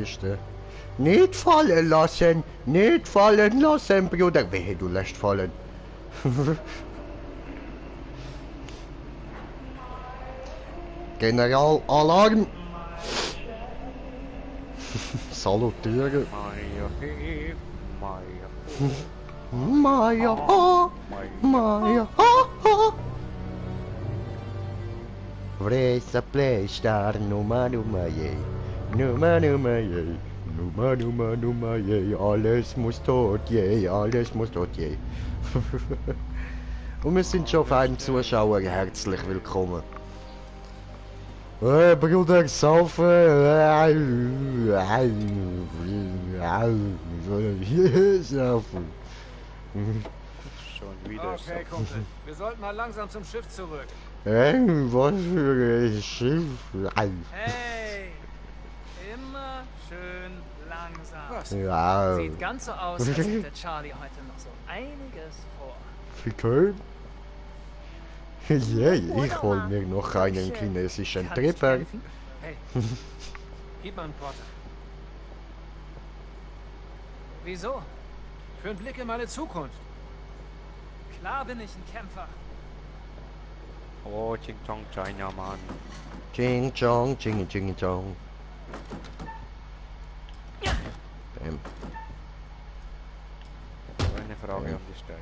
Kiste. Nicht fallen lassen! Nicht fallen lassen, Bruder! Wehe, du lässt fallen. General Alarm! Salutieren! Maya, ha! Maya, ha, ha! Vresa Playstar, Nummer, je. Nummer, je. Nummer, je. Alles muss tot, je. Alles muss tot, je. Und wir sind schon auf einen Zuschauer herzlich willkommen. Bruder, saufen! Saufen! Schon wieder. Okay, Kumpel. Wir sollten mal langsam zum Schiff zurück. Was für ein Schiff! Hey! Immer schön langsam. Was? Ja. Sieht ganz so aus, als hätte Charlie heute noch so einiges vor. Fickern? Yeah, ich hol mir noch einen chinesischen Kann ich Tripper. helfen? Hey, gib mal einen Porter. Wieso? Für einen Blick in meine Zukunft. Klar bin ich ein Kämpfer. Oh, Ching Chong China, Mann. Ching Chong, Ching Ching Chong. Bam. Eine Frage an die Stelle.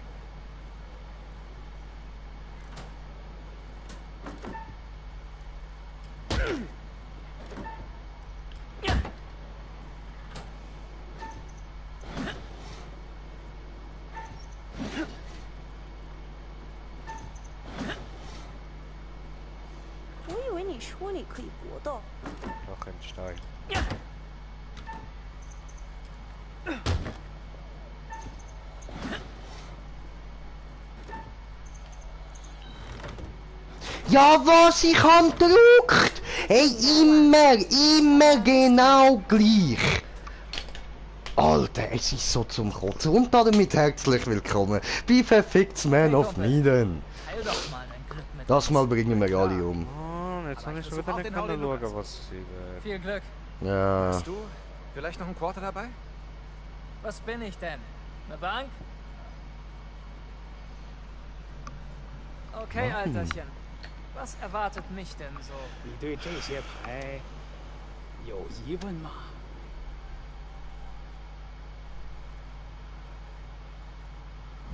Doch ein Stein. Ja, was? Ich hab gedruckt! Hey, immer genau gleich! Alter, es ist so zum Kotzen. Und damit herzlich willkommen bei Verfickts Man of Medan. Heil doch mal dein Glück mit Das uns. Mal bringen wir alle um. Oh, jetzt habe ich schon versuch wieder auch nicht den Hau, können den du schauen, was sie wird. Viel Glück. Ja. Hast du vielleicht noch einen Quarter dabei? Was bin ich denn? Eine Bank? Okay, Alterchen. Was erwartet mich denn so? 你对这些牌有疑问吗？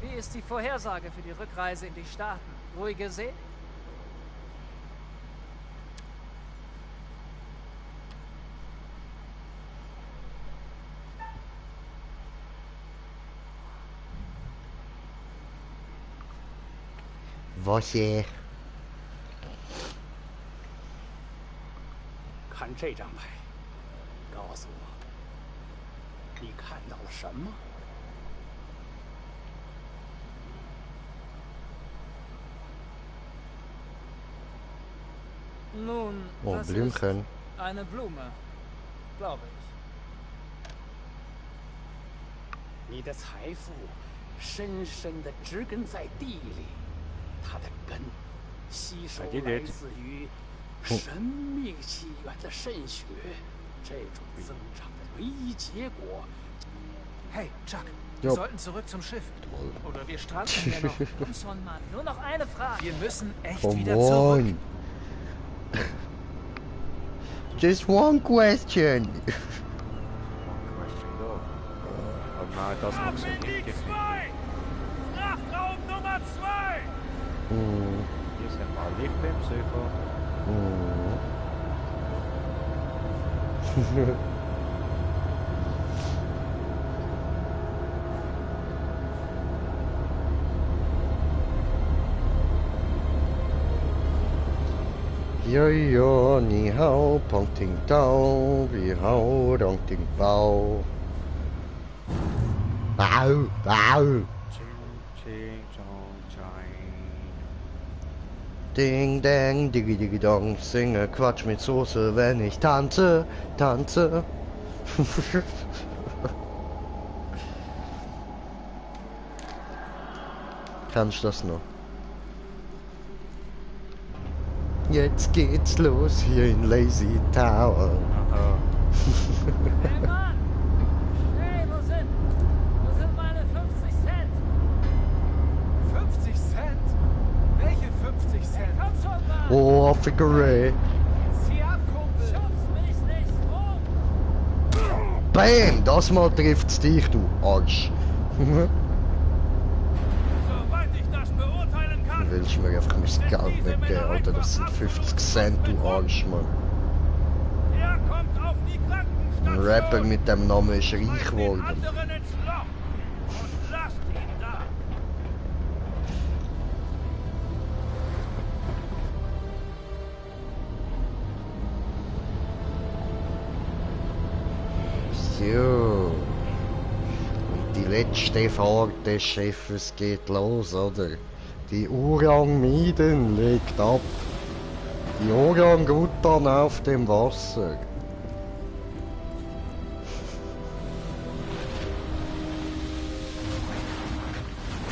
Wie ist die Vorhersage für die Rückreise in die Staaten? Ruhige See? Was? 看这张牌，告诉我，你看到了什么？ Nun, Oh, das Blümchen. ist eine Blume, glaube ich. 你的财富深深的植根在地里，它的根吸收来自于神秘起源的渗血，这种增长的唯一结果。 Hey, Chuck. Jo. Wir sollten zurück zum Schiff. Oder wir stranden hier noch. Komm schon, Mann. Nur noch eine Frage. Wir müssen echt Come wieder zurück. on! Just one question! Question doch. Oh nein, das muss ich nicht gefunden. Frachtraum Nummer 2! Hm, Hier sind wir alle beim Söfer. hm. Yo yo, ni hao, pong ting tao, vi hao, dong ting bao. Au, au. Ching Ching Chong China. Ding dang, diggi diggi dong, singe Quatsch mit Soße, wenn ich tanze, tanze. Kannst du das noch? Jetzt geht's los hier in Lazy Tower. Aha. Hey Mann! Hey, wo sind meine 50 Cent? 50 Cent? Welche 50 Cent? Komm schon mal! Oh, Figure. Zieh ab, Kumpel! Schubst mich nicht rum! Bam! Das Mal trifft's dich, du Arsch. Soweit ich das beurteilen kann, Du willst mir einfach mein Geld weggeben, Alter. Das sind 50 Cent, du Arsch, Mann. er kommt auf die Ein Krankenstation. Rapper mit dem Namen ist reich Schmeißt den geworden. anderen ins Loch und lasst ihn da. So. Und die letzte Fahrt des Schiffes geht los, oder? Die Orang Maiden legt ab. Die Orang Utan auf dem Wasser.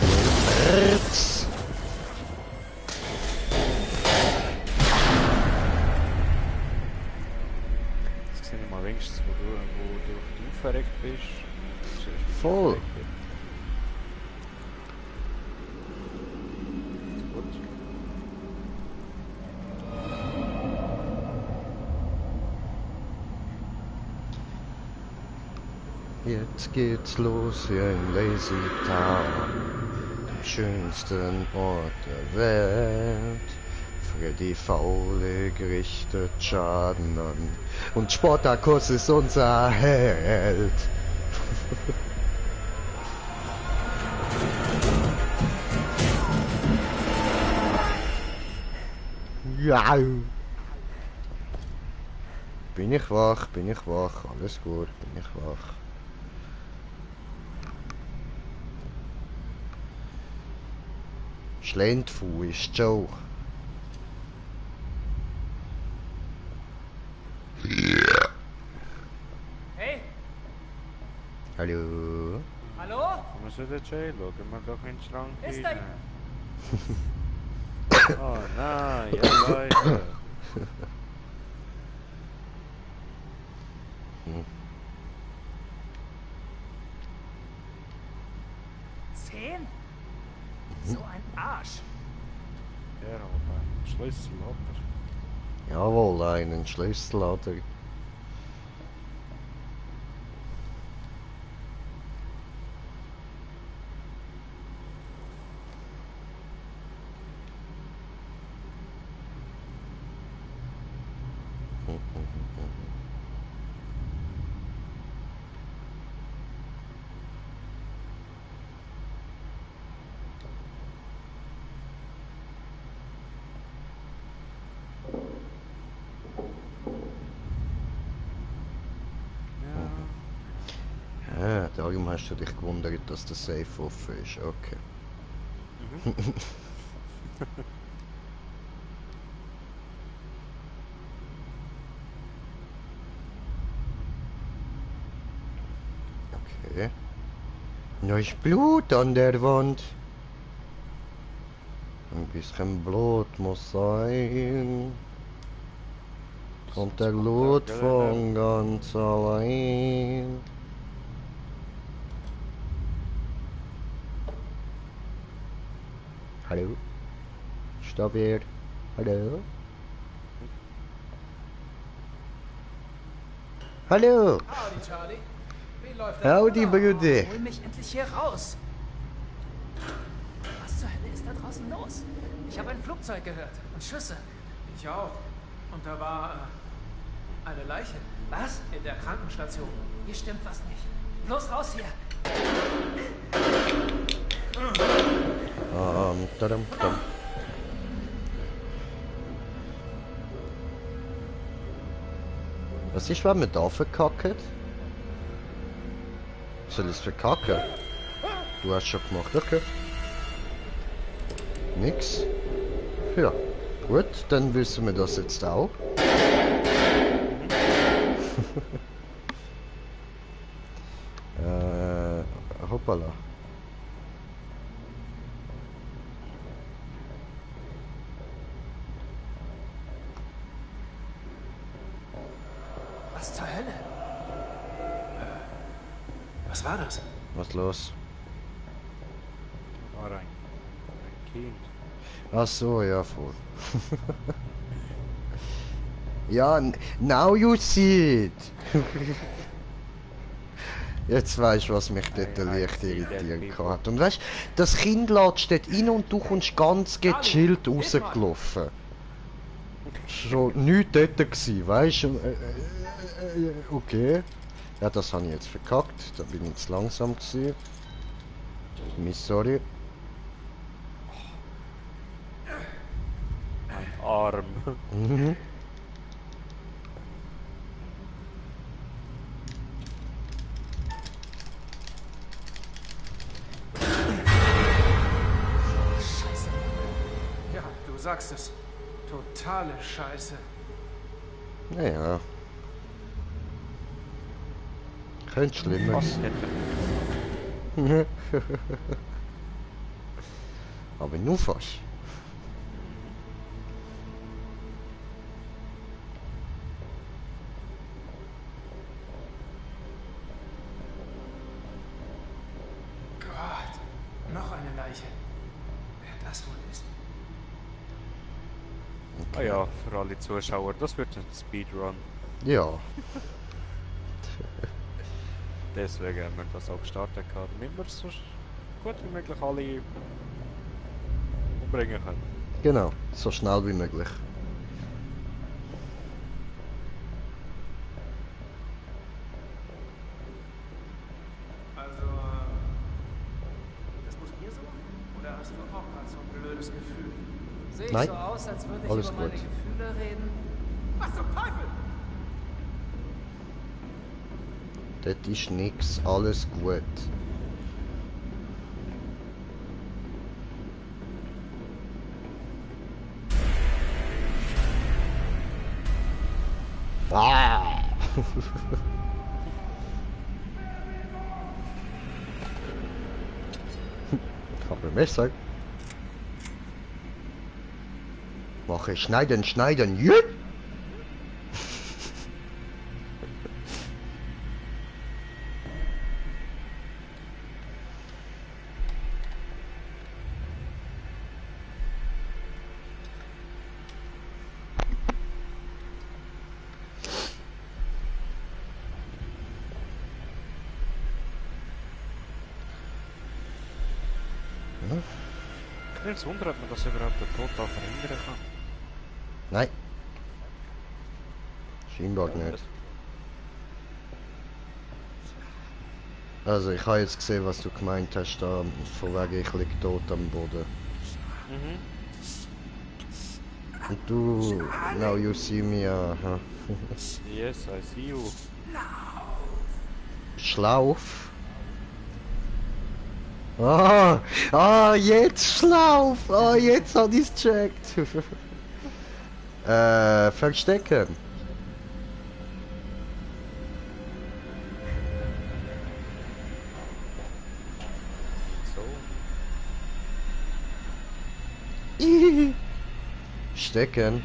Herz. Jetzt sehe ich mal wenigstens, wo du verreckt bist. Du siehst, wie ich Voll. verreckt bin. Gut. Jetzt geht's los wie ein Lazy Town, am schönsten Ort der Welt. Freddy Faule richtet Schaden an und Spartacus ist unser Held. Ja. Bin ich wach, alles gut, bin ich wach. Schlendfu ist Joe. Hey, Hallo? hallo? Komm zu der Jay, schauen wir doch in den Schrank Ist da- rein. Oh nein, ja Leute. Zehn? So ein Arsch. Ja, aber Schlüssel, oder? Jawohl, einen Schlüssel oder? Ah, darum hast du dich gewundert, dass der Safe offen ist. Okay. Okay. Da ist Blut an der Wand. Ein bisschen Blut muss sein. Kommt der Blut von ganz allein. Hallo? Stopp hier. Hallo? Hallo? Howdy, Charlie. Wie läuft Howdy, Brüder. Hol mich endlich hier raus. Was zur Hölle ist da draußen los? Ich habe ein Flugzeug gehört und Schüsse. Ich auch. Und da war eine Leiche Was? in der Krankenstation. Hier stimmt was nicht. Los raus hier. Tadam, tadam. Was ist, wenn man da verkackt? Soll ich es verkacken? Du hast schon gemacht, okay. Nix. Ja, gut, dann wissen wir das jetzt auch. Hoppala. Was zur Hölle? war das? Was los? War ein Kind. Ach so, ja, voll. Ja, now you see it. Jetzt weißt du, was mich dort leicht irritiert hat. Und weißt du, das Kind latscht dort rein und du kommst ganz gechillt rausgelaufen. Schon nichts dort gewesen, weißt du? Okay. Ja, das habe ich jetzt verkackt. Da bin ich zu langsam gewesen. Sorry. Ein Arm. Mhm. Scheiße. Ja, du sagst es. Totale Scheiße. Naja. Könnte schlimmer Was sein. hätte Aber nur fast. Gott, noch eine Leiche. Wer das wohl ist? Ah ja, für alle Zuschauer, das wird ein Speedrun. Ja. Deswegen haben wir das auch gestartet, damit wir so gut wie möglich alle umbringen können. Genau. So schnell wie möglich. Also, das muss mir so? Oder hast du auch gerade so ein blödes Gefühl? Sehe ich Nein. so aus, als würde ich Alles über meine gut. Gefühle reden? Was zum Teufel? Das ist nix. Alles gut. Ah! Aber Messer. Mache schneiden, schneiden. Jüt! Ich bin wundern, ob man das überhaupt total verhindern kann. Nein. Scheinbar nicht. Also ich habe jetzt gesehen, was du gemeint hast, da von wegen ich lieg tot am Boden. Mhm. Und du, now you see me, aha. Yes, I see you. Schlauf. Jetzt Schlauf. Jetzt hat ich's gecheckt. Verstecken. So. Stecken.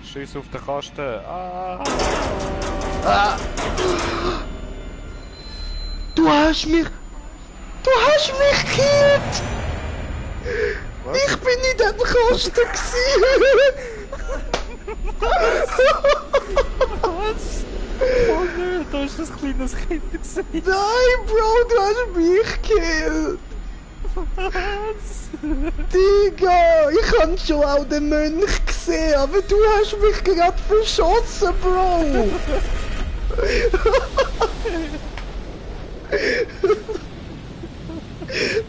Schieß auf den Kasten. Ah! Du hast mich gekillt! Was? Ich bin in dem Kasten gewesen! Was? Oh nö, da ist das kleines Kind gesehen. Nein, Bro, du hast mich gekillt! Was? Digga, ich hab schon auch den Mönch gesehen, aber du hast mich gerade verschossen, Bro!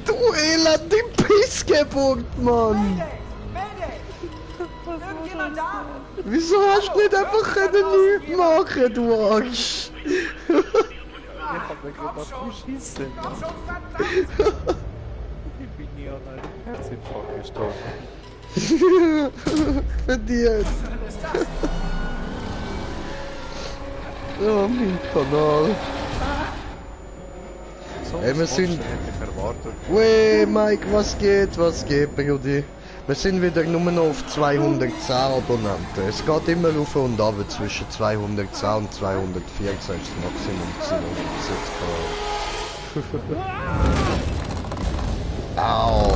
Du elende Pissgeburt, Mann! Mayday! Mayday! Irgendjemand da? Wieso hast du nicht einfach nichts machen, du Arsch? Ich hab mir gerade noch geschissen. Komm schon, verdammt! Ich bin nie an einem Herzinfarkt gestorben. Verdient! Oh, mein Kanal! So Ey, wir was sind- Monster hätte ich erwartet. Wey, Mike, was geht, Brudi? Wir sind wieder nur noch auf 210 Abonnenten. Es geht immer rauf und runter, zwischen 210 und 214 ist das Maximum gewesen, was ich bis jetzt gehabt habe. Au.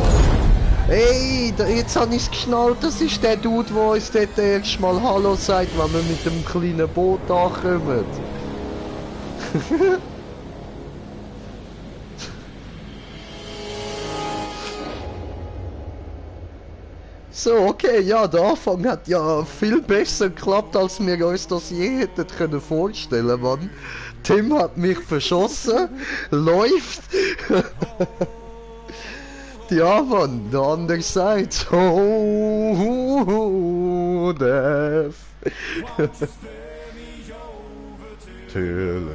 Hey, jetzt habe ich es geschnallt, das ist der Dude, der uns dort erst mal Hallo sagt, wenn wir mit dem kleinen Boot ankommen. So, okay, ja, der Anfang hat ja viel besser geklappt, als wir uns das je hätten können vorstellen, Mann. Tim hat mich verschossen, läuft. Ja, Mann, the other side. Oh, death. Till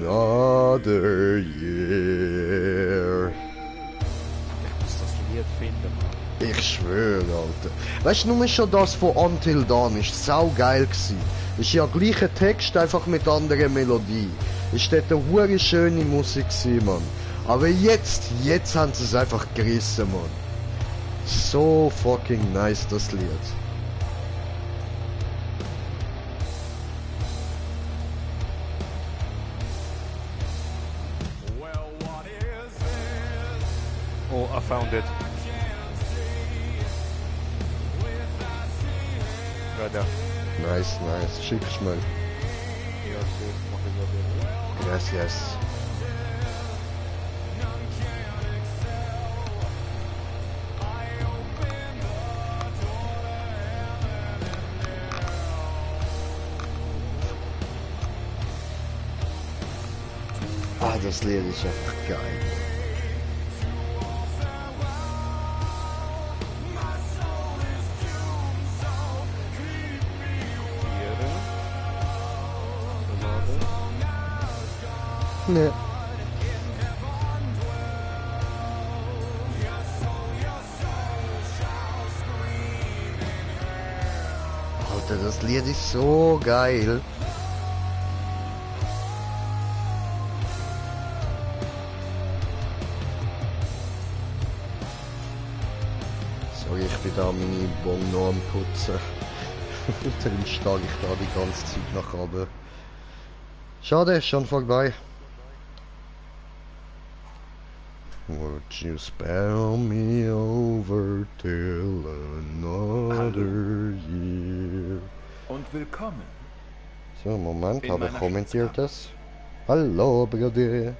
another year. Ich muss das Lied finden, Mann. Ich schwöre, Alter. Weißt du, nur schon das von Until Dawn ist saugeil gsi. Ist ja gleicher Text, einfach mit anderer Melodie. Ist dort eine hure schöne Musik gsi, Mann. Aber jetzt haben sie es einfach gerissen, Mann. So fucking nice, das Lied. Oh, I found it. Right there. Nice, schickst mal. Ja, safe, mach ich auch Yes, yes. Ah, das Lied ist einfach geil. Ne. Alter, das Lied ist so geil. Sorry, ich bin da meine Bon noch am Putzen. Darum steige ich da die ganze Zeit nach oben. Schade, ist schon vorbei. Would you spell me over till another year? Und willkommen. So, Moment, In habe ich meiner kommentiert Schutzkammer. das? Hallo, Bruder.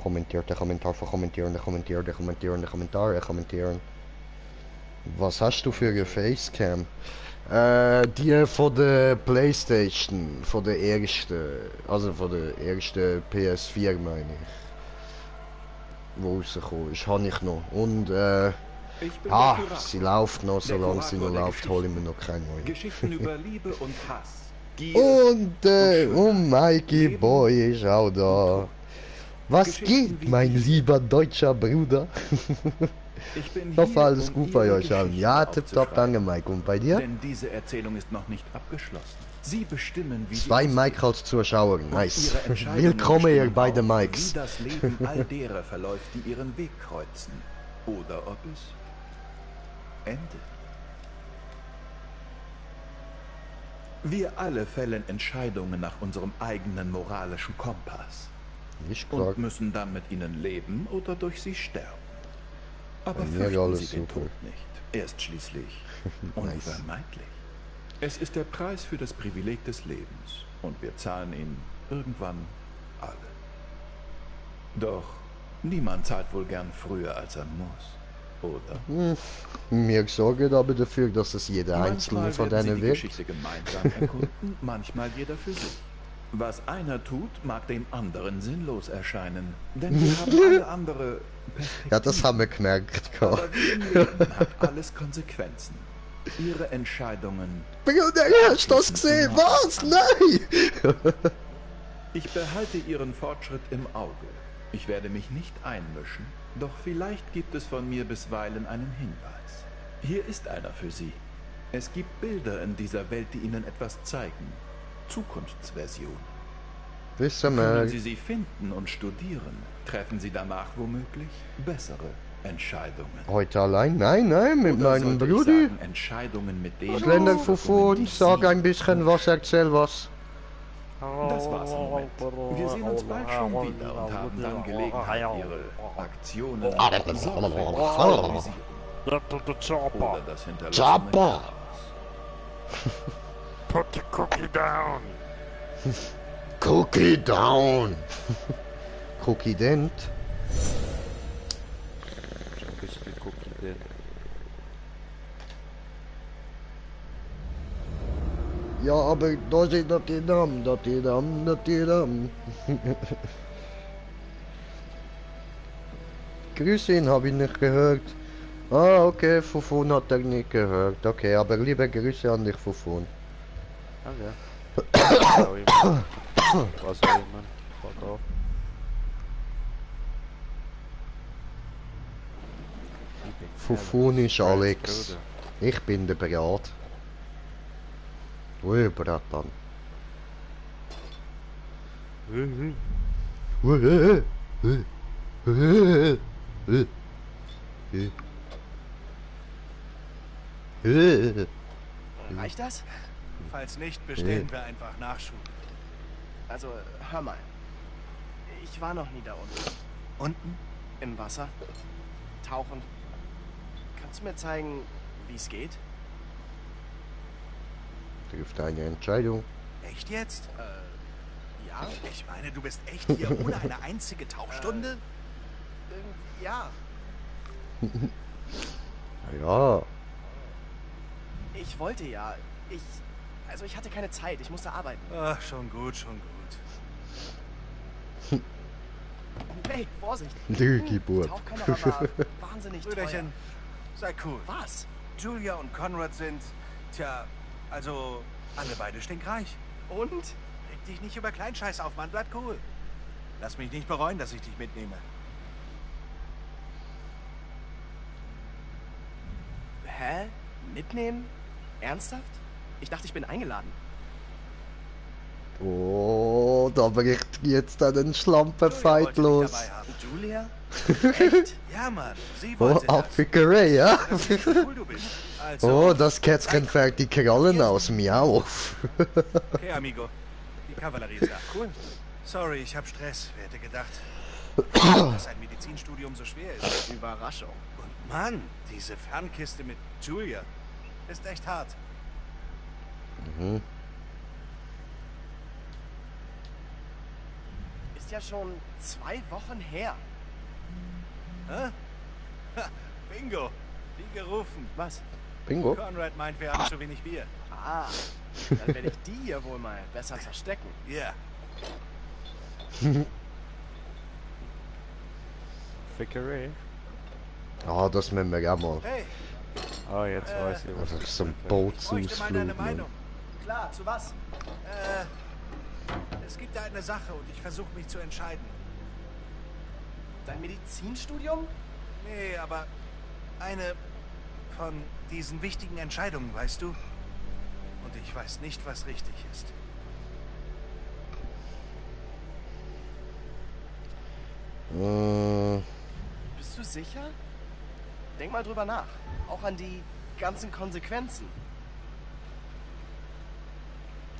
Kommentierte Kommentar für kommentieren. Was hast du für eine Facecam? Die von der Playstation, von der ersten, also von der ersten PS4 meine ich. Wo rausgekommen ist, habe ich noch. Und Ich bin der Kurator. sie läuft noch, Der solange sie noch Kurator der läuft, hole ich mir noch keine neue. Geschichten über Liebe und Hass. Gier Und Schönheit. Mikey Leben Boy ist auch da. Was Geschichten geht, wie mein diese. lieber deutscher Bruder? Ich bin Ich hoffe, hier, alles um gut bei Ihre euch allen. Geschichte Ja, tipptopp, aufzuschreiben. danke Mike. Und bei dir? Denn diese Erzählung ist noch nicht abgeschlossen. Sie bestimmen, wie Zwei sie Mike als Zuschauer, Und nice. ihre Entscheidungen Willkommen ihr bestimmen beiden auch, Mikes. Wie das Leben all derer verläuft, die ihren Weg kreuzen. Oder ob es endet. Wir alle fällen Entscheidungen nach unserem eigenen moralischen Kompass. Ist klar. Und müssen dann mit ihnen leben oder durch sie sterben. Aber Bei mir fürchten alles Sie den super. Tod nicht. Er ist schließlich Nice. unvermeidlich. Es ist der Preis für das Privileg des Lebens. Und wir zahlen ihn irgendwann alle. Doch niemand zahlt wohl gern früher, als er muss. Oder? Wir sorgen aber dafür, dass es jeder einzelne Manchmal von werden sie denen die wird. Geschichte gemeinsam erkunden, manchmal jeder für sich. Was einer tut, mag dem anderen sinnlos erscheinen. Denn wir haben alle andere Perspektiven. Ja, das haben wir gemerkt. Aber wie im Leben hat alles Konsequenzen. Ihre Entscheidungen. Bruder, hast du das gesehen? Was? Nein! Ich behalte Ihren Fortschritt im Auge. Ich werde mich nicht einmischen. Doch vielleicht gibt es von mir bisweilen einen Hinweis. Hier ist einer für Sie. Es gibt Bilder in dieser Welt, die Ihnen etwas zeigen. Zukunftsversion. Wissen Können wir. Sie sie finden und studieren, treffen Sie danach womöglich bessere Entscheidungen. Heute allein? Nein, nein, mit Oder meinem sollte ich Bruder. sagen, Entscheidungen mit denen Ausländer treffen, von die sag Sie ein bisschen was, erzähl was. Das war's im Moment. Wir sehen uns bald schon wieder und haben dann Gelegenheit, Ihre Aktionen sorgfältig zu analysieren. Oder das hinterlassene Chaos. Put the cookie down. Cookie down. Cookie Dent. Bist du Cookie denn? Ja, aber da steht Notre Dame, Notre Dame, Notre Dame. Grüß ihn, habe ich nicht gehört. Ah, okay, Fufun hat er nicht gehört. Okay, aber liebe Grüße an dich, Fufun. Okay. Was auch immer. Was auch immer. Fuck off. Fufun ist Alex. Ich bin der Brat. Ui, Bratan. Reicht das? Falls nicht, bestellen wir einfach Nachschub. Also, hör mal. Ich war noch nie da unten. Unten? Im Wasser. Tauchen. Kannst du mir zeigen, wie es geht? Trifft eine Entscheidung. Echt jetzt? Ja. Ich meine, du bist echt hier ohne eine einzige Tauchstunde? Ja. Ja. Ich wollte ja. Also ich hatte keine Zeit. Ich musste arbeiten. Ach, schon gut, schon gut. Hey, Vorsicht. Lügiburt. Die Tauchkamera war wahnsinnig Brüderchen, sei cool. Was? Julia und Conrad sind, tja, also alle beide stinkreich. Und? Reg dich nicht über Kleinscheiß auf, Mann, bleib cool. Lass mich nicht bereuen, dass ich dich mitnehme. Hä? Mitnehmen? Ernsthaft? Ich dachte, ich bin eingeladen. Oh, da bricht jetzt einen Schlampenfight los. Julia? Echt? Ja, Mann, sie Oh, wollte das. Abfickerei, ja? Dass ich so cool du bist. Also, Oh, das Kätzchen fährt die Krallen aus mir auf. okay, amigo. Die Kavallerie ist da. Cool. Sorry, ich hab Stress. Wer hätte gedacht, dass ein Medizinstudium so schwer ist. Überraschung. Und Mann, diese Fernkiste mit Julia ist echt hart. Mhm. Ist ja schon 2 Wochen her. Hä? Ha, Bingo. Wie gerufen. Was? Bingo. Conrad meint, wir haben zu wenig Bier. Ah, dann werde ich die hier wohl mal besser verstecken. Ja. Fickerei. Ah, das müssen wir auch mal. Hey, Ah, jetzt weiß ich, was Also ich so ein ich bräuchte mal Bootsausflug, deine Mann. Meinung. Klar, zu was? Es gibt da eine Sache und ich versuche mich zu entscheiden. Dein Medizinstudium? Nee, aber eine von diesen wichtigen Entscheidungen, weißt du? Und ich weiß nicht, was richtig ist. Bist du sicher? Denk mal drüber nach. Auch an die ganzen Konsequenzen.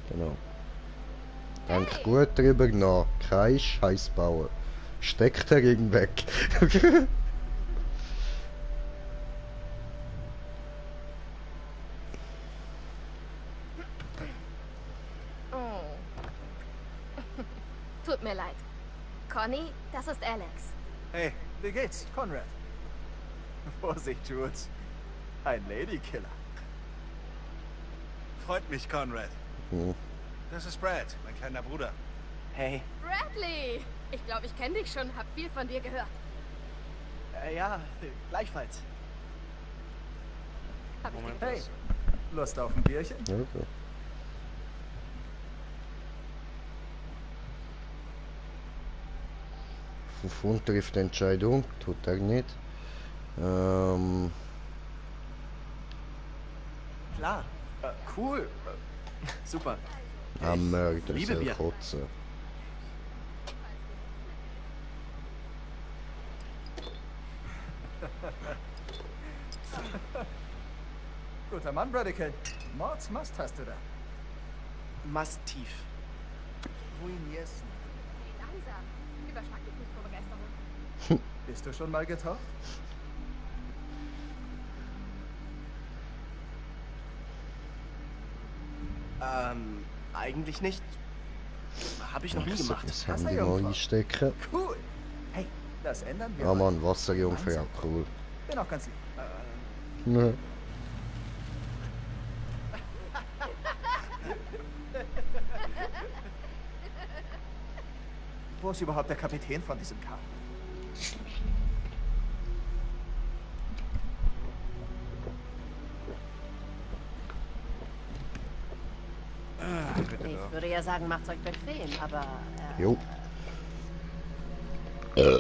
Genau. Denk gut drüber nach. Kein Scheiß bauen. Steck den Ring weg. Oh. Tut mir leid. Conny, das ist Alex. Hey, wie geht's, Conrad? Vorsicht, Jules. Ein Ladykiller. Freut mich, Conrad. Hm. Das ist Brad, mein kleiner Bruder. Hey. Bradley! Ich glaube, ich kenne dich schon, hab viel von dir gehört. Ja, gleichfalls. Hab ich Moment. Hey, Lust auf ein Bierchen? Okay. Fufun trifft Entscheidung, tut er nicht. Klar. Cool. Super. Am Mörder liebe soll Bier. kotzen. Guter Mann, Radical. Mordsmast hast du da. Mastiv. ruinierst. Langsam. Überschlag dich nicht vor Begeisterung. Bist du schon mal getaucht? Eigentlich nicht. Habe ich noch nie gemacht. Das Handy mal einstecken. Cool. Hey, das ändern wir. Ja Mann, Wasserjungfrau, cool. Bin auch ganz lieb. Ne. Wo ist überhaupt der Kapitän von diesem Kahn? Ich würde ja sagen, macht's euch bequem, aber... Jo. So,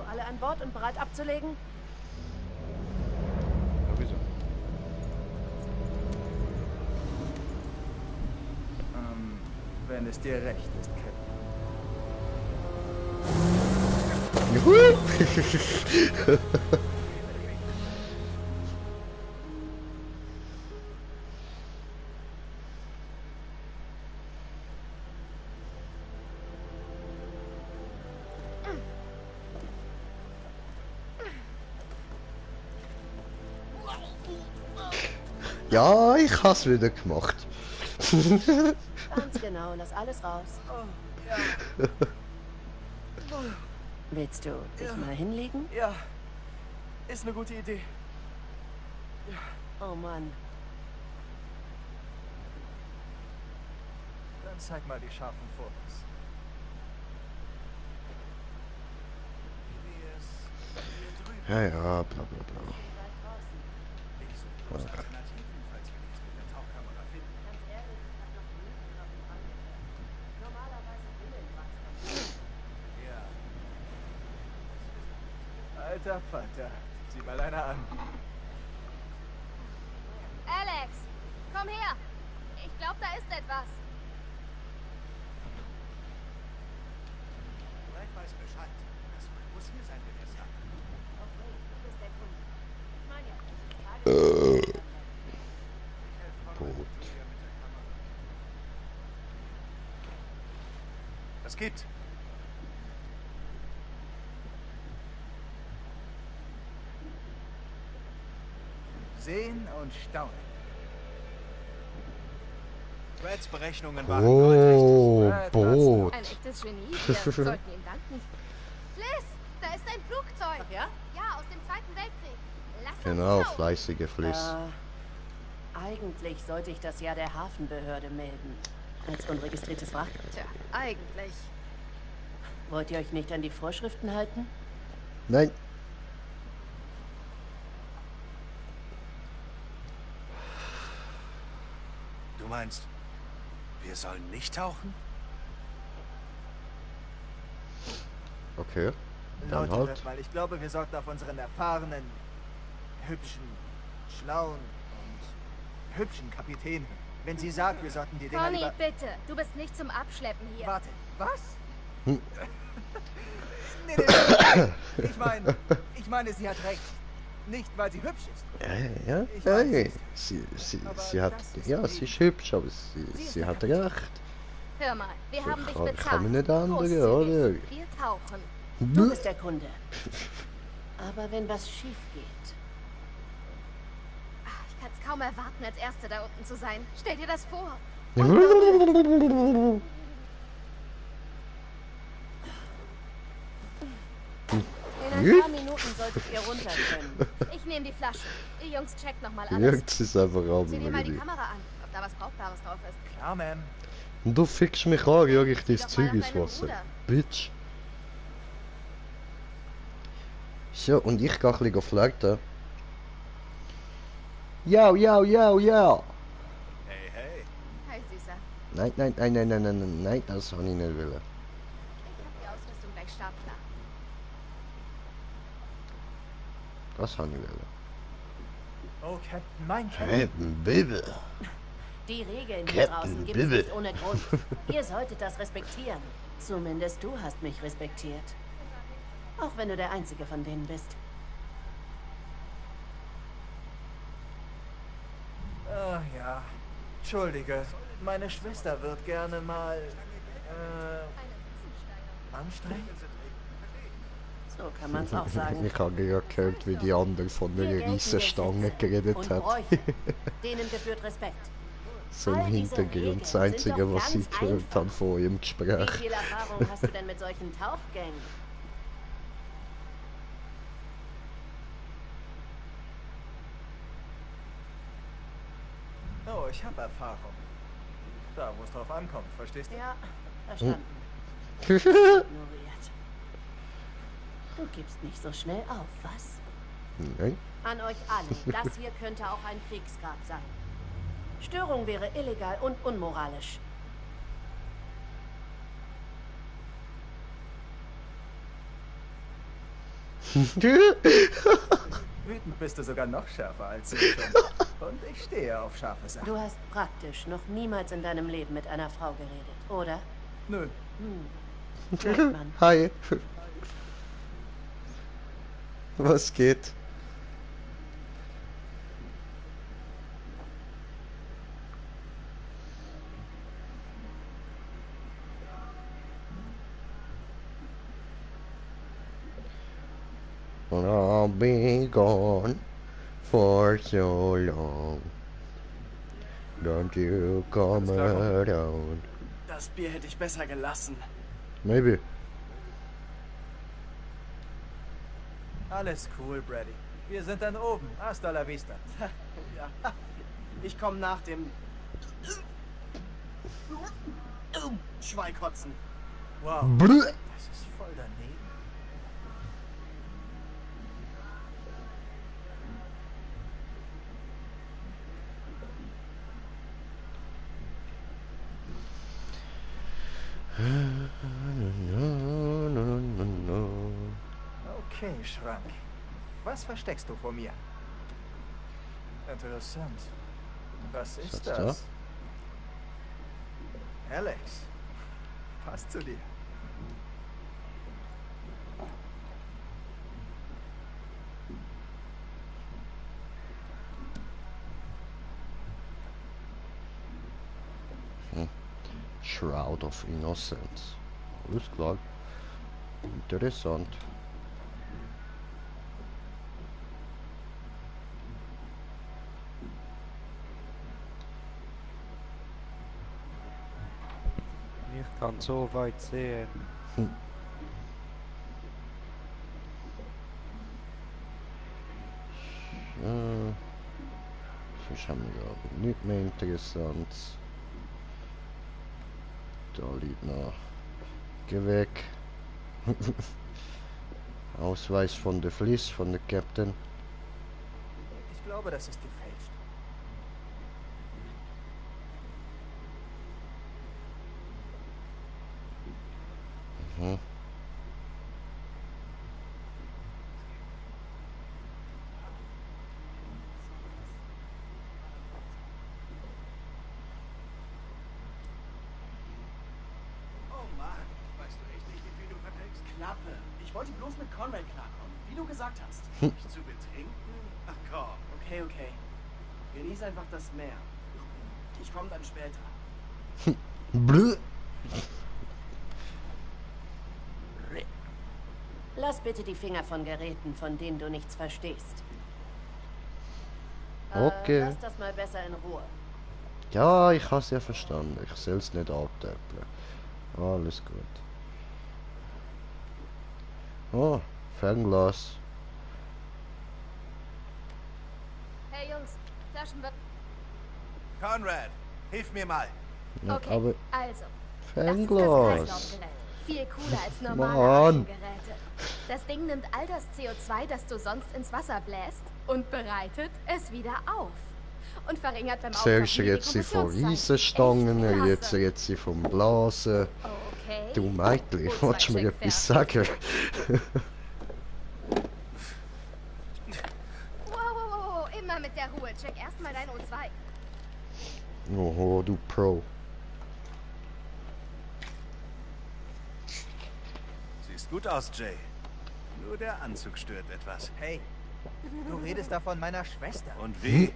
alle an Bord und bereit abzulegen? Sowieso. Wenn es dir recht ist, Captain. Juhu! Ja, ich hab's wieder gemacht. Ganz genau, lass alles raus. Willst du dich mal hinlegen? Ja, ist eine gute Idee. Oh Mann. Dann zeig mal die scharfen Fotos. Ja, ja, bla bla bla. Alter Falter, sieh mal einer an. Alex, komm her. Ich glaube, da ist etwas. Brad weiß Bescheid. Das muss hier sein, wenn er es sagt. Okay, du bist der Kunde. Ich meine ja, Tot. Was gibt? Sehen und staunen. Brads Berechnungen waren Oh, Brad Boot. Ein echtes Genie. Wir sollten ihm danken. Fliss, da ist ein Flugzeug. Ach ja? Ja, aus dem Zweiten Weltkrieg. Lass uns Genau, schauen. fleißige Fliss. Eigentlich sollte ich das ja der Hafenbehörde melden. Als unregistriertes Wrack. Tja, eigentlich. Wollt ihr euch nicht an die Vorschriften halten? Nein. Du meinst, wir sollen nicht tauchen? Okay. Dann Leute, halt. hört mal, ich glaube, wir sollten auf unseren erfahrenen, hübschen, schlauen und hübschen Kapitän hören. Wenn sie sagt, wir sollten die Dinger Conny, lieber... bitte. Du bist nicht zum Abschleppen hier. Warte, was? Hm. nee. Ich meine, sie hat recht. Nicht, weil sie hübsch ist. Ja, Ich ja, weiß ja. es. Aber Sie hat, das ist ja, sie ist hübsch, aber sie hat recht. Hör mal, wir haben dich bezahlt. Kann man nicht andere, Großzügig. oder? Wir tauchen. Du bist der Kunde. Aber wenn was schief geht... Ich kann es kaum erwarten, als Erste da unten zu sein. Stell dir das vor. In ein paar Minuten solltet ihr runter können. Ich nehme die Flasche. Ihr Jungs checkt nochmal alles. Wirkt es einfach ab. Sieh dir mal die Kamera an, ob da was Brauchbares drauf ist. Klar, Ma'am. Und du fickst mich an, jag ich Sieh das doch mal Zeug nach ins deinem Wasser. Bruder. Bitch. So, und ich gehe ein bisschen flirten. Ja. Hey, hey. Hi, Süßer. Nein, das habe ich nicht wollen. Ich hab die Ausrüstung gleich startklar. Das habe ich wollen. Oh, Captain, mein Captain. Captain Bibble. Die Regeln hier Captain draußen gibt es Bibble. nicht ohne Grund. Ihr solltet das respektieren. Zumindest du hast mich respektiert. Auch wenn du der Einzige von denen bist. Ah, ja. Entschuldige. Meine Schwester wird gerne mal, anstrengend. So kann man's auch sagen. Ich habe ja gehört, wie die andere von einer Riesenstange geredet Und hat. Bräuche. Denen gebührt Respekt. So im All diese Hintergrund, Regeln das sind Einzige, doch was ich ganz gehört einfach. habe von ihrem Wie Gespräch. viel Erfahrung hast du denn mit solchen Tauchgängen? Oh, ich habe Erfahrung. Da, wo es drauf ankommt, verstehst du? Ja, verstanden. Ignoriert. Du gibst nicht so schnell auf, was? Nein. An euch alle, das hier könnte auch ein Kriegsgrab sein. Störung wäre illegal und unmoralisch. Wütend bist du sogar noch schärfer als ich schon. Und ich stehe auf scharfe Sachen. Du hast praktisch noch niemals in deinem Leben mit einer Frau geredet, oder? Nö. Merkt man. Hi. Was geht? And I'll be gone for so long. Don't you come around. Das Bier hätte ich besser gelassen. Maybe. Alles cool, Brady. Wir sind dann oben. Hasta la vista. Ja. Ich komme nach dem Schweikotzen. Wow. Bleh. Das ist voll daneben. Okay, Schrank. Was versteckst du vor mir? Interessant. Was ist Was das? Alex. Passt zu dir. Shroud of Innocence. Alles klar. Interessant. Ich kann so weit sehen. Sonst haben wir ja nichts mehr Interessantes. Da liegt noch. Geh weg. Ausweis von der Fliss, von der Captain. Ich glaube, das ist gefälscht. Mhm. Oh Mann, weißt du echt nicht, wie viel du verträgst? Klappe. Ich wollte bloß mit Conrad klarkommen, wie du gesagt hast. Nicht zu betrinken? Ach komm. Okay, okay. Genieß einfach das Meer. Ich komme dann später. Blö. Lass bitte die Finger von Geräten, von denen du nichts verstehst. Okay. Lass das mal besser in Ruhe. Ja, ich habe es ja verstanden. Ich soll es nicht abtäppeln. Alles gut. Oh, Fernglas. Hey Jungs, Taschenwert. Conrad, hilf mir mal. Ja, Okay, aber also. Fernglas. Das ist das Kreislaufgerät. Viel cooler als normale Mann. Atemgeräte. Das Ding nimmt all das CO2, das du sonst ins Wasser bläst, und bereitet es wieder auf. Und verringert beim Zuerst Auftauchen die redet sie von Dekompressionszeit. Riesenstangen, Echt klasse. jetzt redet sie vom Blasen. Okay. Du Mädchen, Gut, willst du mir Zweig etwas fertig. sagen? Wow, immer mit der Ruhe. Check erstmal dein O2. Oho, du Pro. Siehst gut aus, Jay. Nur der Anzug stört etwas. Hey, du redest da von meiner Schwester. Und wie?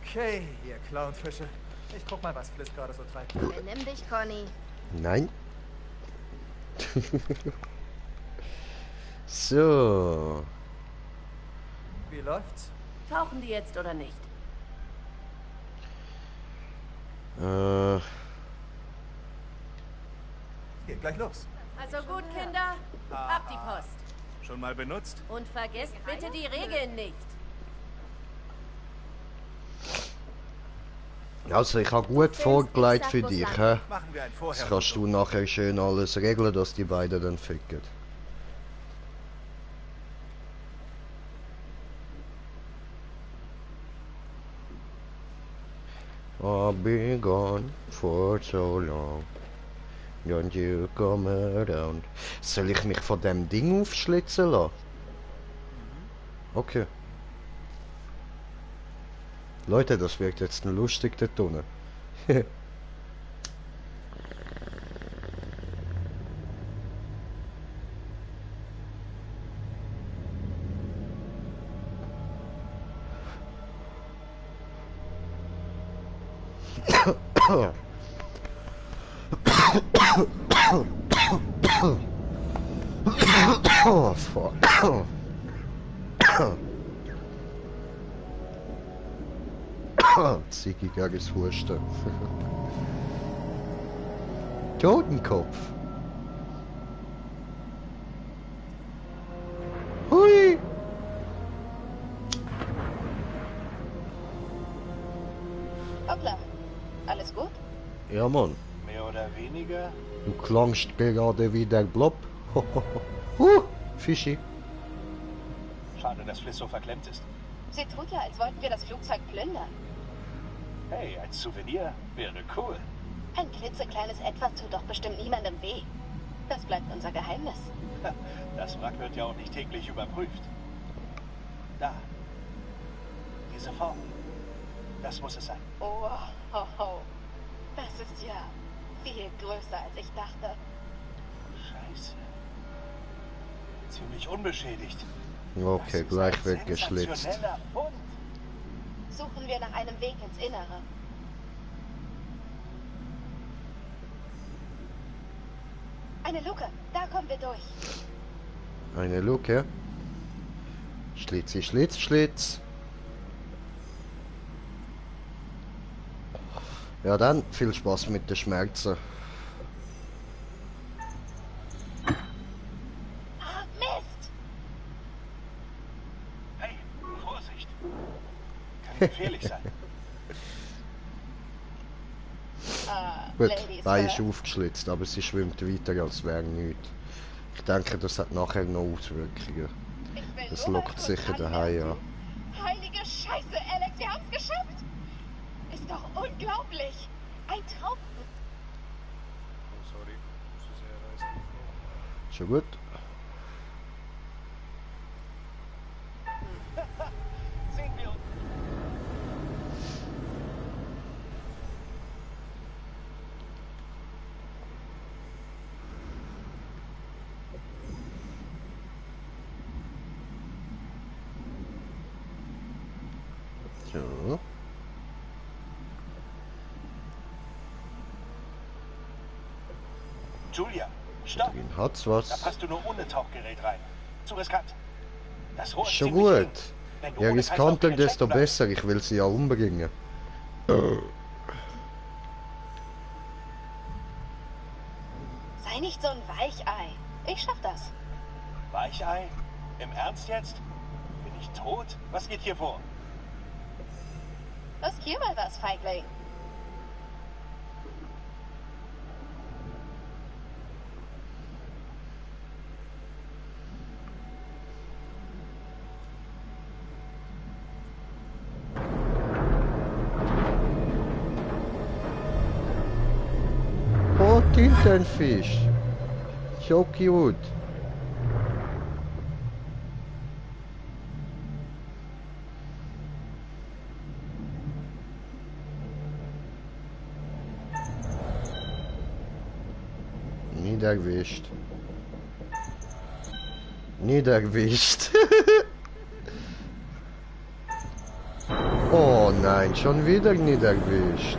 Okay, ihr Clownfische. Ich guck mal, was Fliss gerade so treibt. Benimm dich, Conny. Nein. So. Wie läuft's? Tauchen die jetzt oder nicht? Geht gleich los. Also gut, Kinder. Ab die Post. Schon mal benutzt? Und vergesst bitte die Regeln nicht. Also ich habe gut vorgelegt für dich, hä? Machen wir ein Das Vorher. kannst du nachher schön alles regeln, dass die beiden dann ficken. I've been gone for so long. Don't you come around. Soll ich mich von dem Ding aufschlitzen lassen? Okay. Leute, das wird jetzt lustig da unten. Oh, fuck. Zickiges Husten. Totenkopf. Hui. Hoppla. Alles gut? Ja, Mann. Mehr oder weniger? Du klangst gerade wie der Blob. Fischi. Schade, dass Fliss so verklemmt ist. Sie tut ja, als wollten wir das Flugzeug plündern. Hey, als Souvenir wäre cool. Ein klitzekleines Etwas tut doch bestimmt niemandem weh. Das bleibt unser Geheimnis. Das Wrack wird ja auch nicht täglich überprüft. Da. Diese Form. Das muss es sein. Oh, ho, ho. Das ist ja viel größer, als ich dachte. Scheiße. Ziemlich unbeschädigt. Okay, gleich weggeschlitzt. Sensationeller Fund. Suchen wir nach einem Weg ins Innere. Eine Luke, da kommen wir durch. Eine Luke. Schlitzi, Schlitz, Schlitz. Ja dann, viel Spaß mit den Schmerzen. Ah, Mist! Hey, Vorsicht. Kann gefährlich sein. Gut, Ladies Bein ist first. aufgeschlitzt, aber sie schwimmt weiter, als wäre nichts. Ich denke, das hat nachher noch Auswirkungen. Ich will Das nur mal lockt kurz sicher daheim an. Heilige Scheiße, Alex, wir haben's geschafft! Ist doch unglaublich! Ein Traum. Oh, sorry. Zu sehr reißen. Schon gut. Sehen wir uns. So. Julia, stopp! Drin hat's Da was. passt du nur ohne Tauchgerät rein. Zu riskant. Das Rohr ist Schon ziemlich gut. eng. Wenn du Je ohne riskanter, Kreislauf desto stecken bleibst. besser. Ich will sie ja umbringen. Sei nicht so ein Weichei. Ich schaff das. Weichei? Im Ernst jetzt? Bin ich tot? Was geht hier vor? Riskier mal was, Feigling. Oh, Tintenfisch. So cute. Niedergewischt. Niedergewischt. Oh nein, schon wieder niedergewischt.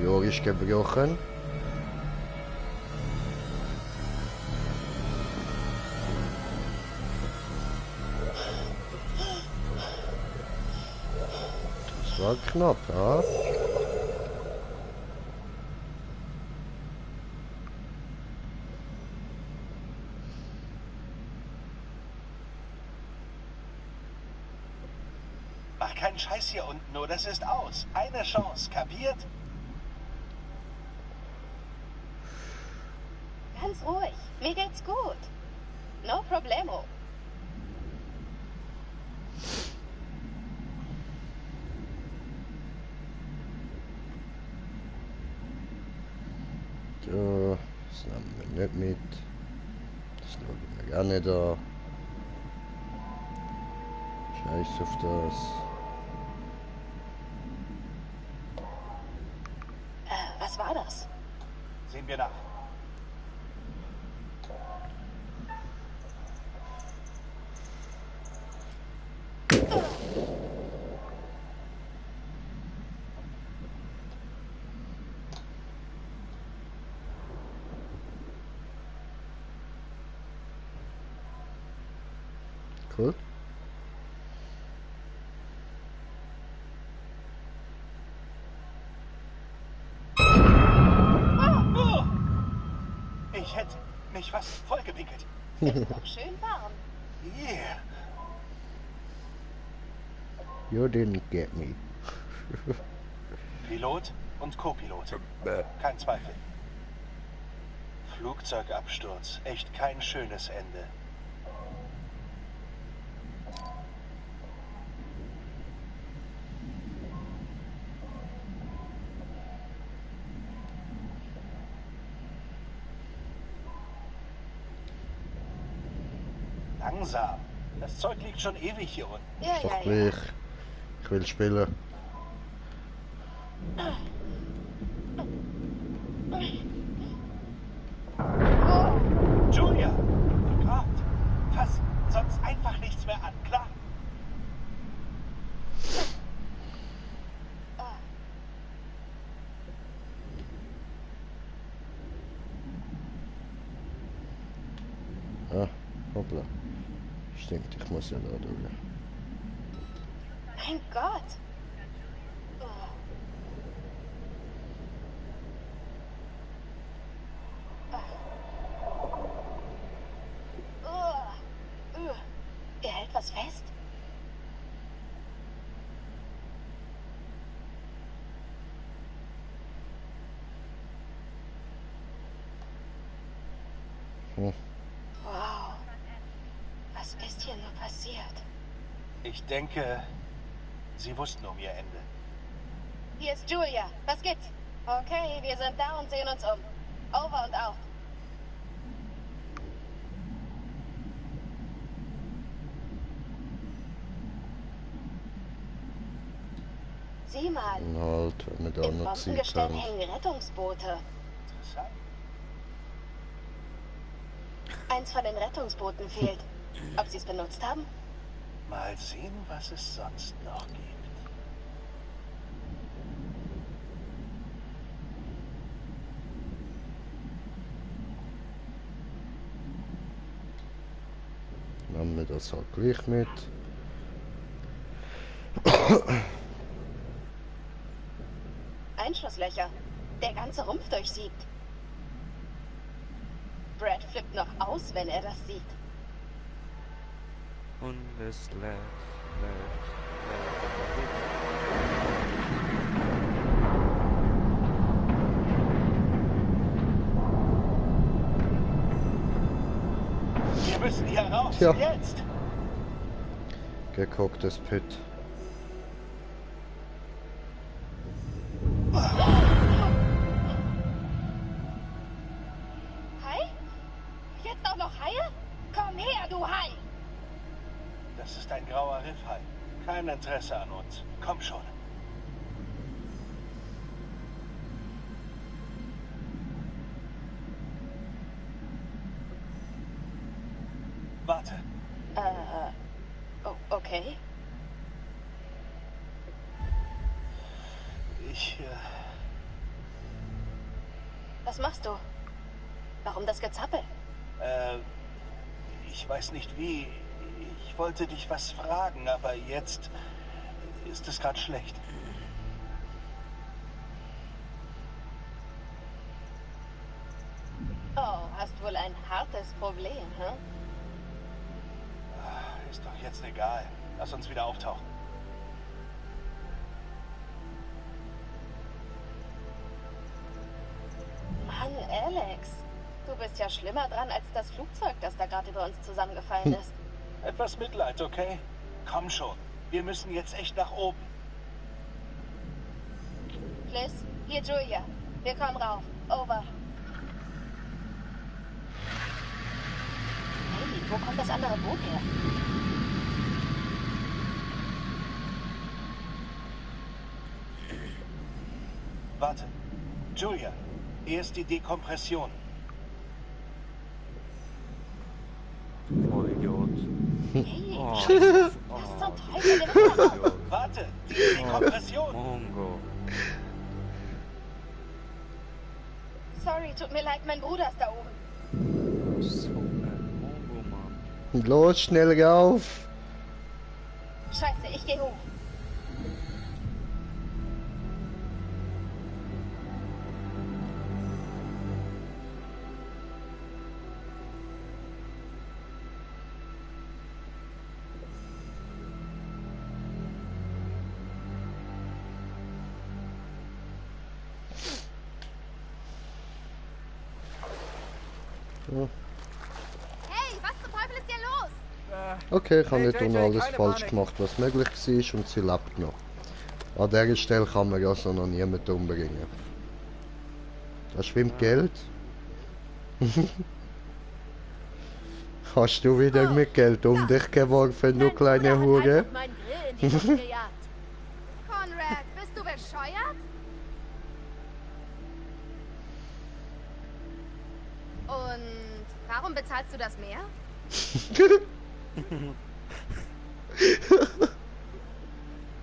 Jahr ist gebrochen. Das war knapp, ja. Mach keinen Scheiß hier unten, nur das ist aus. Eine Chance, kapiert? Ganz ruhig. Mir geht's gut. No problemo. So, das nehmen wir nicht mit. Das schauen wir gar nicht an. Scheiß auf das. Was war das? Sehen wir nach. Cool. Ich hätte mich fast vollgepinkelt. Ist doch schön warm. Yeah. You didn't get me. Pilot und Co-Pilot. Kein Zweifel. Flugzeugabsturz. Echt kein schönes Ende. Langsam. Das Zeug liegt schon ewig hier unten. Ja, Ist doch ja, ja. gleich. Ich will spielen. Julia! Gott! Fass sonst einfach nichts mehr an, klar? Ah, hoppla. Stimmt, ich muss ja da durch. Mein Gott. Er hält was fest. Hm. Wow. Was ist hier nur passiert? Ich denke, sie wussten um ihr Ende. Hier ist Julia. Was gibt's? Okay, wir sind da und sehen uns um. Over und out. Sieh mal. Und halt, wenn wir da Im noch Zeit Bombengestell haben. hängen Rettungsboote. Interessant. Eins von den Rettungsbooten fehlt. Ob sie es benutzt haben? Mal sehen, was es sonst noch gibt. Nehmen wir das halt gleich mit. Einschusslöcher. Der ganze Rumpf durchsiebt. Brad flippt noch aus, wenn er das sieht. Und es lädt. Wir müssen hier raus. Tja. Jetzt. Gekocktes Pit. Hai? Jetzt auch noch Haie? Komm her, du Hai! Das ist ein grauer Riffhai. Kein Interesse an uns. Komm schon. Warte. Okay. Was machst du? Warum das Gezappel? Ich weiß nicht wie. Ich wollte dich was fragen, aber jetzt ist es gerade schlecht. Oh, hast wohl ein hartes Problem, hä? Ist doch jetzt egal. Lass uns wieder auftauchen. Mann, Alex. Du bist ja schlimmer dran als das Flugzeug, das da gerade über uns zusammengefallen ist. Etwas Mitleid, okay? Komm schon. Wir müssen jetzt echt nach oben. Fliss, hier Julia. Wir kommen rauf. Over. Hey, wo kommt das andere Boot her? Warte. Julia, erst die Dekompression. Vollidiot. Hey, Oh. was zum Teufel ist das? Warte, die Dekompression. Mongo. Sorry, tut mir leid, mein Bruder ist da oben. So ein Mongo, Mann. Los, schnell rauf. Scheiße, ich geh hoch. Hey, was zum Teufel ist hier los? Okay, ich habe Hey, nicht JJ, alles keine falsch Panik. gemacht, was möglich war, und sie lebt noch. An dieser Stelle kann man also noch niemanden umbringen. Da schwimmt Geld. Hast du wieder mit Geld um dich geworfen, du kleine Hure? Mein Grill in die Luft gejagt. Conrad, bist du bescheuert? Und warum bezahlst du das mehr?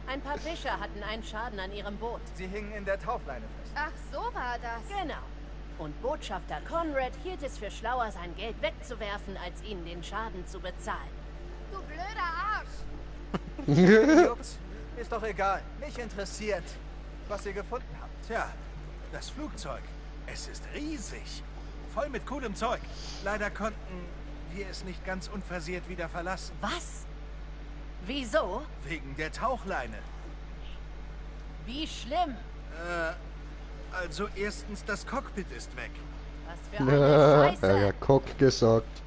Ein paar Fischer hatten einen Schaden an ihrem Boot. Sie hingen in der Tauchleine fest. Ach, so war das. Genau. Und Botschafter Conrad hielt es für schlauer, sein Geld wegzuwerfen, als ihnen den Schaden zu bezahlen. Du blöder Arsch. Jungs, ist doch egal. Mich interessiert, was ihr gefunden habt. Tja, das Flugzeug. Es ist riesig. Voll mit coolem Zeug. Leider konnten wir es nicht ganz unversehrt wieder verlassen. Was? Wieso? Wegen der Tauchleine. Wie schlimm? Also erstens, das Cockpit ist weg. Was für Ja, eine er Scheiße. hat Cock gesagt.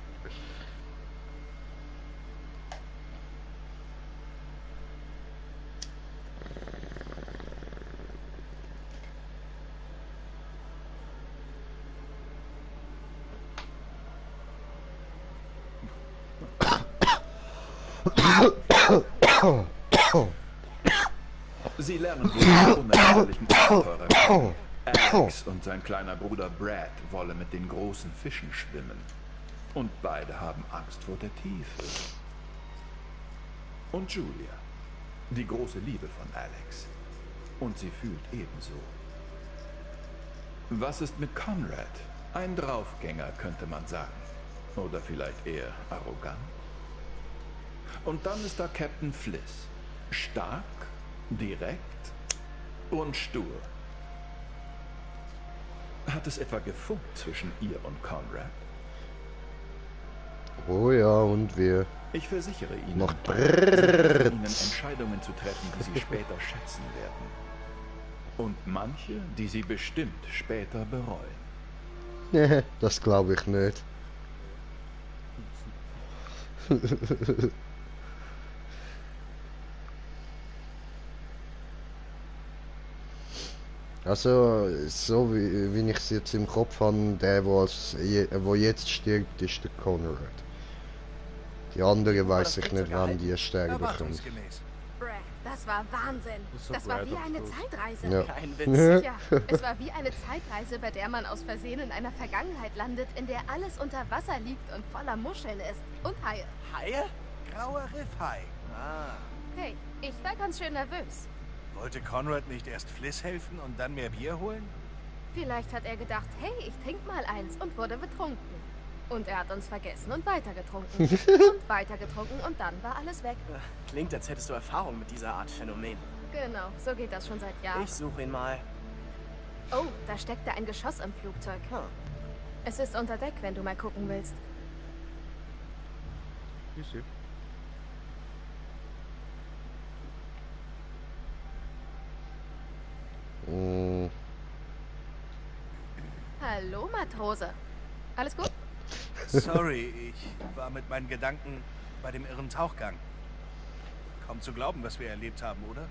Sie lernen wohl einen unerklärlichen Abenteurer kennen. Alex und sein kleiner Bruder Brad wollen mit den großen Fischen schwimmen. Und beide haben Angst vor der Tiefe. Und Julia, die große Liebe von Alex. Und sie fühlt ebenso. Was ist mit Conrad? Ein Draufgänger, könnte man sagen. Oder vielleicht eher arrogant. Und dann ist da Captain Fliss. Stark, direkt und stur. Hat es etwa gefunkt zwischen ihr und Conrad? Oh ja, und wir. Ich versichere Ihnen, Noch sie helfen brrrr. Ihnen Entscheidungen zu treffen, die Sie später schätzen werden. Und manche, die Sie bestimmt später bereuen. Nee, das glaube ich nicht. Also, so wie ich es jetzt im Kopf habe, der, wo jetzt stirbt, ist der Conrad. Die andere weiß ich nicht, wann die sterben können. Erwartungsgemäß. Brad, das war Wahnsinn. So Das war Brad wie am eine Schluss. Zeitreise. Ja. Kein Witz. Ja, es war wie eine Zeitreise, bei der man aus Versehen in einer Vergangenheit landet, in der alles unter Wasser liegt und voller Muscheln ist. Und Haie. Haie? Grauer Riffhai. Ah. Hey, ich war ganz schön nervös. Wollte Conrad nicht erst Fliss helfen und dann mehr Bier holen? Vielleicht hat er gedacht, hey, ich trink mal eins und wurde betrunken. Und er hat uns vergessen und weitergetrunken. Und weitergetrunken und dann war alles weg. Klingt, als hättest du Erfahrung mit dieser Art Phänomen. Genau, so geht das schon seit Jahren. Ich suche ihn mal. Oh, da steckte ein Geschoss im Flugzeug. Es ist unter Deck, wenn du mal gucken willst. Easy. Hallo, Matrose. Alles gut? Sorry, ich war mit meinen Gedanken bei dem irren Tauchgang. Kaum zu glauben, was wir erlebt haben, oder?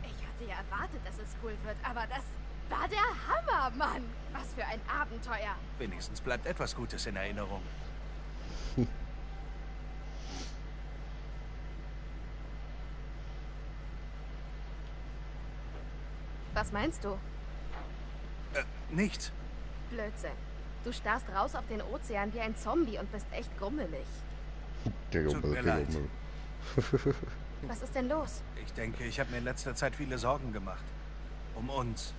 Ich hatte ja erwartet, dass es cool wird, aber das war der Hammer, Mann. Was für ein Abenteuer. Wenigstens bleibt etwas Gutes in Erinnerung. Was meinst du? Nichts. Blödsinn. Du starrst raus auf den Ozean wie ein Zombie und bist echt grummelig. Tut mir leid. Was ist denn los? Ich denke, ich habe mir in letzter Zeit viele Sorgen gemacht. Um uns.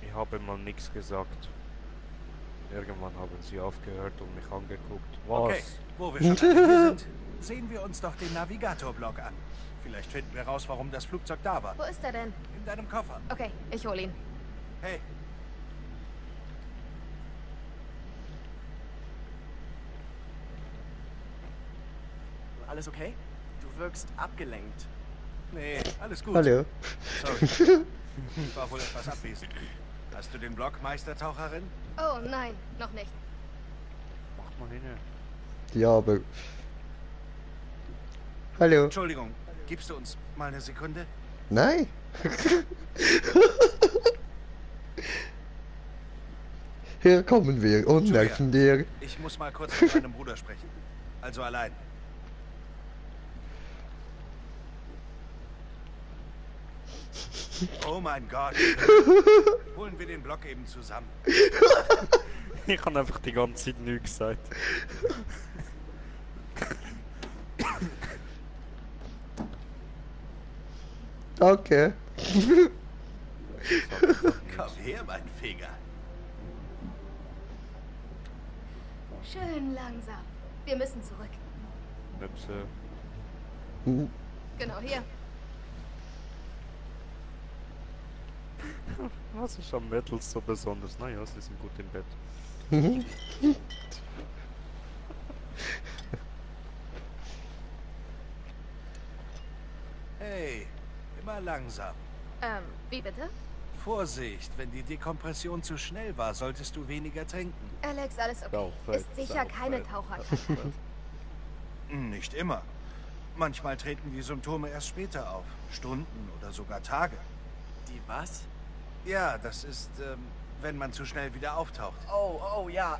Ich habe mal nichts gesagt. Irgendwann haben sie aufgehört und mich angeguckt. Was? Okay, wo wir schon hier sind, sehen wir uns doch den Navigator-Blog an. Vielleicht finden wir raus, warum das Flugzeug da war. Wo ist er denn? In deinem Koffer. Okay, ich hol ihn. Hey. Alles okay? Du wirkst abgelenkt. Nee, alles gut. Hallo. Sorry. Ich war wohl etwas abwesend. Hast du den Blog, Meistertaucherin? Oh nein, noch nicht. Mach mal hin. Ja, aber... Hallo. Entschuldigung, gibst du uns mal eine Sekunde? Nein. Hier kommen wir und Julia, helfen dir. Ich muss mal kurz mit meinem Bruder sprechen. Also allein. Oh mein Gott. Holen wir den Block eben zusammen. Ich habe einfach die ganze Zeit nichts gesagt. Okay. Komm her, mein Finger. Schön langsam. Wir müssen zurück. Möpse. Genau hier. Was ist am Metal so besonders? Naja, sie sind gut im Bett. Hey, immer langsam. Wie bitte? Vorsicht, wenn die Dekompression zu schnell war, solltest du weniger trinken. Alex, alles okay. Ist sicher keine Taucherkrankheit. Nicht immer. Manchmal treten die Symptome erst später auf. Stunden oder sogar Tage. Die was? Ja, das ist, wenn man zu schnell wieder auftaucht. Oh, ja,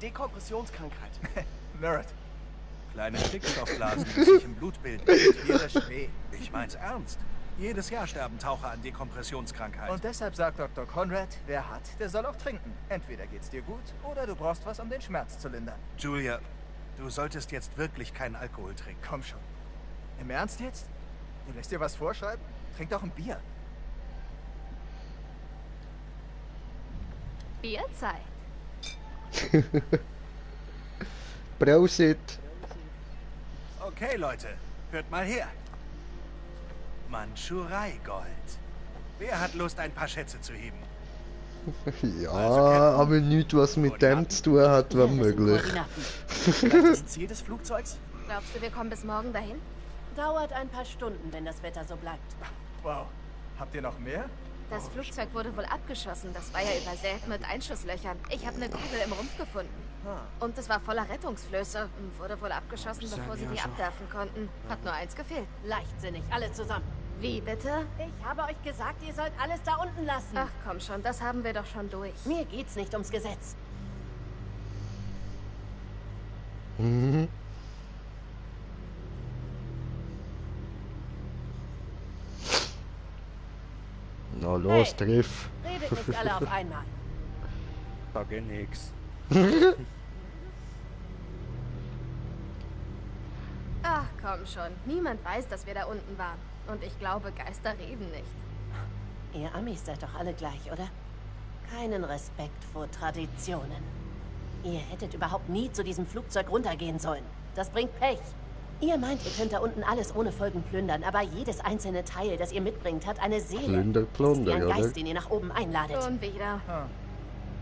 Dekompressionskrankheit. Nerd. Kleine Stickstoffblasen, die sich im Blut bilden. Tierisch weh. Ich mein's ernst. Jedes Jahr sterben Taucher an Dekompressionskrankheit. Und deshalb sagt Dr. Conrad, wer hat, der soll auch trinken. Entweder geht's dir gut, oder du brauchst was, um den Schmerz zu lindern. Julia, du solltest jetzt wirklich keinen Alkohol trinken. Komm schon. Im Ernst jetzt? Du lässt dir was vorschreiben? Trink doch ein Bier. Bierzeit. Prosit. Okay, Leute, hört mal her. Mandschurei-Gold. Wer hat Lust, ein paar Schätze zu heben? Ja, aber nichts, was mit dem zu tun hat, war möglich. Vielleicht das Ziel des Flugzeugs? Glaubst du, wir kommen bis morgen dahin? Dauert ein paar Stunden, wenn das Wetter so bleibt. Wow. Habt ihr noch mehr? Das Flugzeug wurde wohl abgeschossen. Das war ja übersät mit Einschusslöchern. Ich habe eine Kugel im Rumpf gefunden. Und es war voller Rettungsflöße. Wurde wohl abgeschossen, bevor sie die abwerfen konnten. Hat nur eins gefehlt. Leichtsinnig, alle zusammen. Wie bitte? Ich habe euch gesagt, ihr sollt alles da unten lassen. Ach komm schon, das haben wir doch schon durch. Mir geht's nicht ums Gesetz. Mhm. Na los, Hey, triff. Redet nicht alle auf einmal. Sag eh nix. komm schon. Niemand weiß, dass wir da unten waren. Und ich glaube, Geister reden nicht. Ihr Amis seid doch alle gleich, oder? Keinen Respekt vor Traditionen. Ihr hättet überhaupt nie zu diesem Flugzeug runtergehen sollen. Das bringt Pech. Ihr meint, ihr könnt da unten alles ohne Folgen plündern, aber jedes einzelne Teil, das ihr mitbringt, hat eine Seele. Plunder, ein oder? Geist, den ihr nach oben einladet. Schon wieder.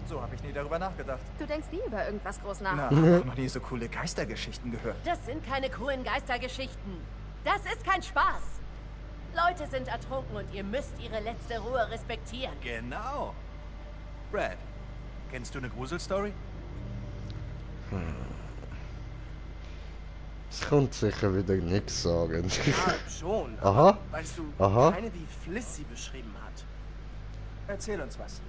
So habe ich nie darüber nachgedacht. Du denkst nie über irgendwas groß nach. Na, ich hab noch nie so coole Geistergeschichten gehört. Das sind keine coolen Geistergeschichten. Das ist kein Spaß. Leute sind ertrunken und ihr müsst ihre letzte Ruhe respektieren. Genau. Brad, kennst du eine Gruselstory? Das kommt sicher wieder nichts sagen. Ja, schon. Aha. Aber, weißt du, Aha. keine, wie Fliss sie beschrieben hat. Erzähl uns was.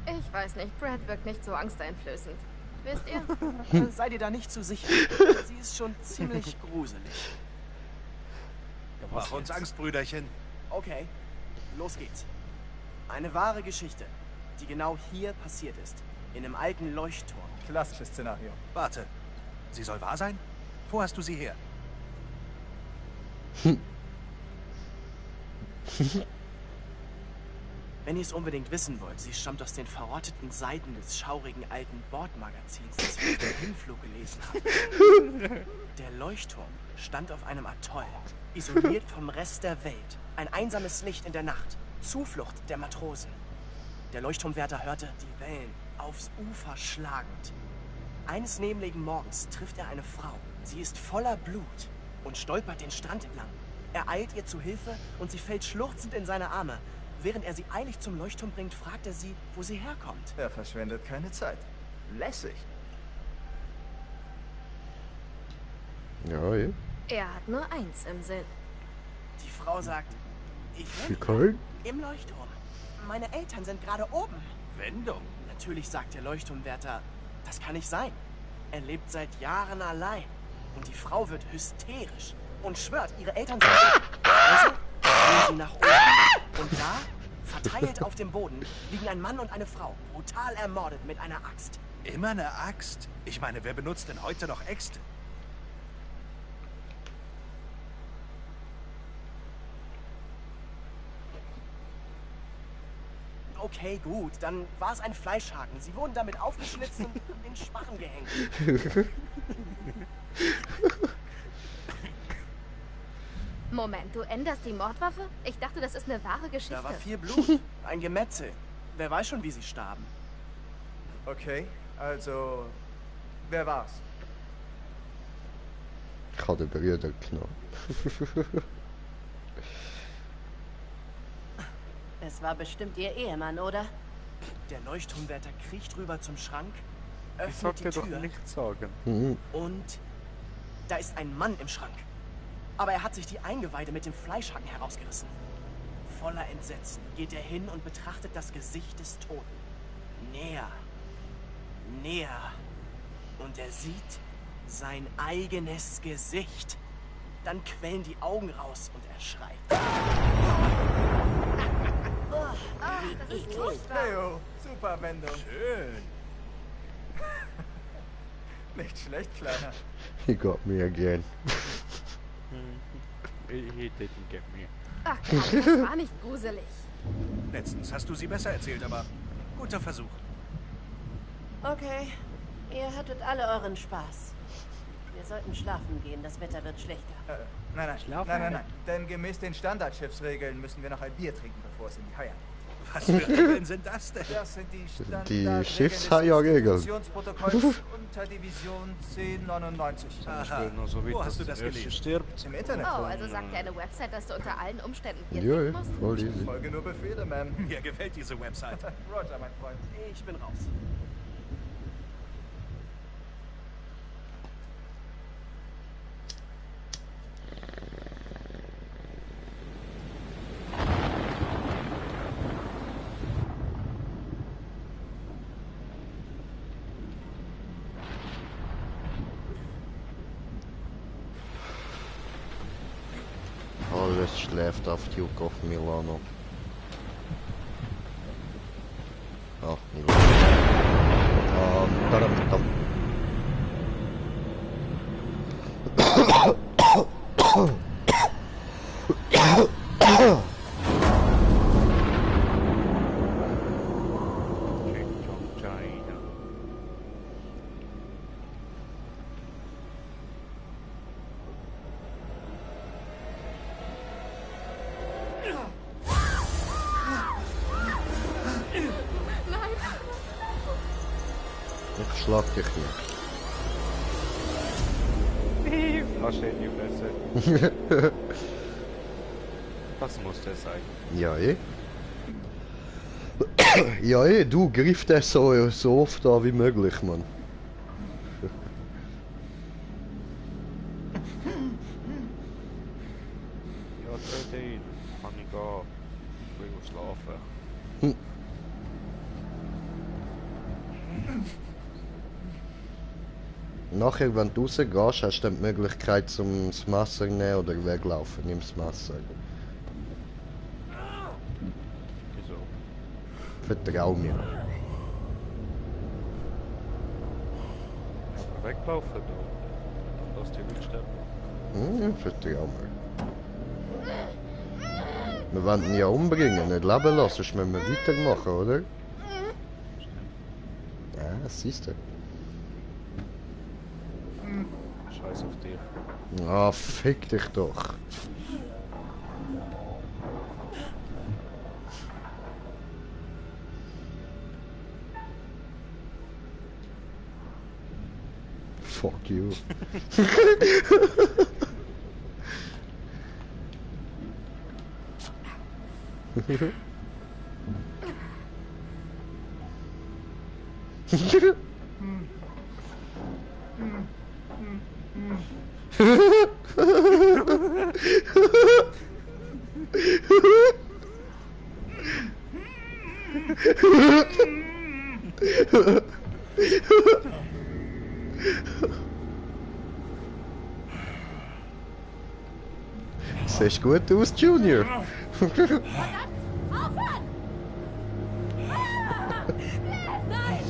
Ich weiß nicht, Brad wirkt nicht so angsteinflößend. Wisst ihr? Sei dir da nicht zu sicher. Sie ist schon ziemlich gruselig. Mach uns Angst, Brüderchen. Okay, los geht's. Eine wahre Geschichte, die genau hier passiert ist. In einem alten Leuchtturm. Klassisches Szenario. Warte, sie soll wahr sein? Wo hast du sie her? Wenn ihr es unbedingt wissen wollt, sie stammt aus den verrotteten Seiten des schaurigen alten Bordmagazins, das wir auf dem Hinflug gelesen haben. Der Leuchtturm stand auf einem Atoll, isoliert vom Rest der Welt. Ein einsames Licht in der Nacht, Zuflucht der Matrosen. Der Leuchtturmwärter hörte die Wellen aufs Ufer schlagend. Eines nebligen Morgens trifft er eine Frau. Sie ist voller Blut und stolpert den Strand entlang. Er eilt ihr zu Hilfe und sie fällt schluchzend in seine Arme. Während er sie eilig zum Leuchtturm bringt, fragt er sie, wo sie herkommt. Er verschwendet keine Zeit. Lässig. Ja, ja. Er hat nur eins im Sinn. Die Frau sagt, ich Wie bin cool. im Leuchtturm. Meine Eltern sind gerade oben. Wendung. Natürlich sagt der Leuchtturmwärter, das kann nicht sein. Er lebt seit Jahren allein. Und die Frau wird hysterisch und schwört, ihre Eltern sind tot. Also gehen sie nach oben. Und da, verteilt auf dem Boden, liegen ein Mann und eine Frau, brutal ermordet mit einer Axt. Immer eine Axt? Ich meine, wer benutzt denn heute noch Äxte? Okay, gut, dann war es ein Fleischhaken. Sie wurden damit aufgeschlitzt und an den Schwachen gehängt. Moment, du änderst die Mordwaffe? Ich dachte, das ist eine wahre Geschichte. Da war viel Blut, ein Gemetzel. Wer weiß schon, wie sie starben. Okay, also... Wer war's? Ich habe den Brüder genommen. Es war bestimmt ihr Ehemann, oder? Der Leuchtturmwärter kriecht rüber zum Schrank, Ich öffnet sollte die doch Tür nichts sagen. und da ist ein Mann im Schrank. Aber er hat sich die Eingeweide mit dem Fleischhaken herausgerissen. Voller Entsetzen geht er hin und betrachtet das Gesicht des Toten. Näher, näher. Und er sieht sein eigenes Gesicht. Dann quellen die Augen raus und er schreit. Das ist furchtbar. Heyo, super Wendung. Schön. Nicht schlecht, Kleiner. He got me again. He didn't get me. Ach komm, das war nicht gruselig. Letztens hast du sie besser erzählt, aber guter Versuch. Okay, ihr hattet alle euren Spaß. Wir sollten schlafen gehen, das Wetter wird schlechter. Nein. Denn gemäß den Standardschiffsregeln müssen wir noch ein Bier trinken, bevor es in die Haie geht. Was für Regeln sind das denn? Das sind die Die Standardregeln Schiffshaierregeln. des Institutionsprotokolls unter Division 1099. Aha. Nur so wie Wo hast das du das Erste gelesen? stirbt. Im Internet. Oh, also sagt dir eine Website, dass du unter allen Umständen Bier Ja, trinken musst? voll easy. Folge nur Befehle, Ma'am. Mir gefällt diese Website. Roger, mein Freund. Ich bin raus. Alles schläft auf Duke of Milano. Ach, Milano. Dum. Ich schlag dich nicht. Flasche in die Fresse. Das muss das sein. Ja, ja, du griff das so oft an wie möglich, Mann. Ja, töte ihn. Kann ich gehen. Ich will schlafen. Nachher, wenn du rausgehst, hast du dann die Möglichkeit, zum das Messer nehmen oder weglaufen. Nimm das Messer. Wieso? Vertrau mir. Aber weglaufen, du. Dann lass dich nicht sterben. Vertrau mir. Wir wollen ihn ja umbringen, nicht leben lassen, sonst müssen wir weitermachen, oder? Ja, das siehst du. Scheiß auf dich. Ah, fick dich doch. Fuck you. Siehst gut aus, Junior. Aufhören! Nein!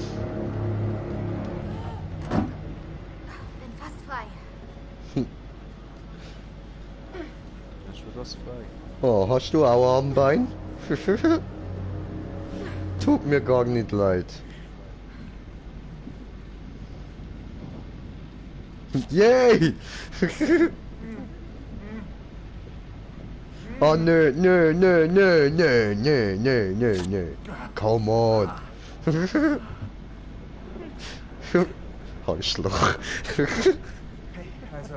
Bin fast frei. Hast du das frei? Oh, hast du auch Armbein? Tut mir gar nicht leid. Yay! Oh nö, nö, nö, nö, nö, nö, nö, nö, nö. Come on. Arschloch. Hey, also,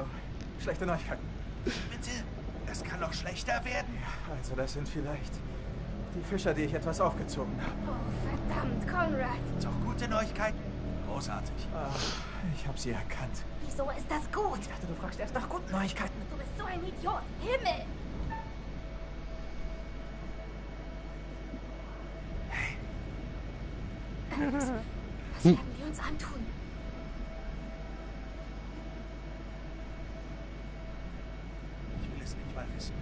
schlechte Neuigkeiten. Bitte? Es kann noch schlechter werden. Ja, also das sind vielleicht die Fischer, die ich etwas aufgezogen habe. Oh, verdammt, Conrad. Doch gute Neuigkeiten? Großartig. Ich habe sie erkannt. Wieso ist das gut? Ich dachte, du fragst erst nach guten Neuigkeiten. Du bist so ein Idiot. Himmel! Alex, was werden wir uns antun? Ich will es nicht mal wissen.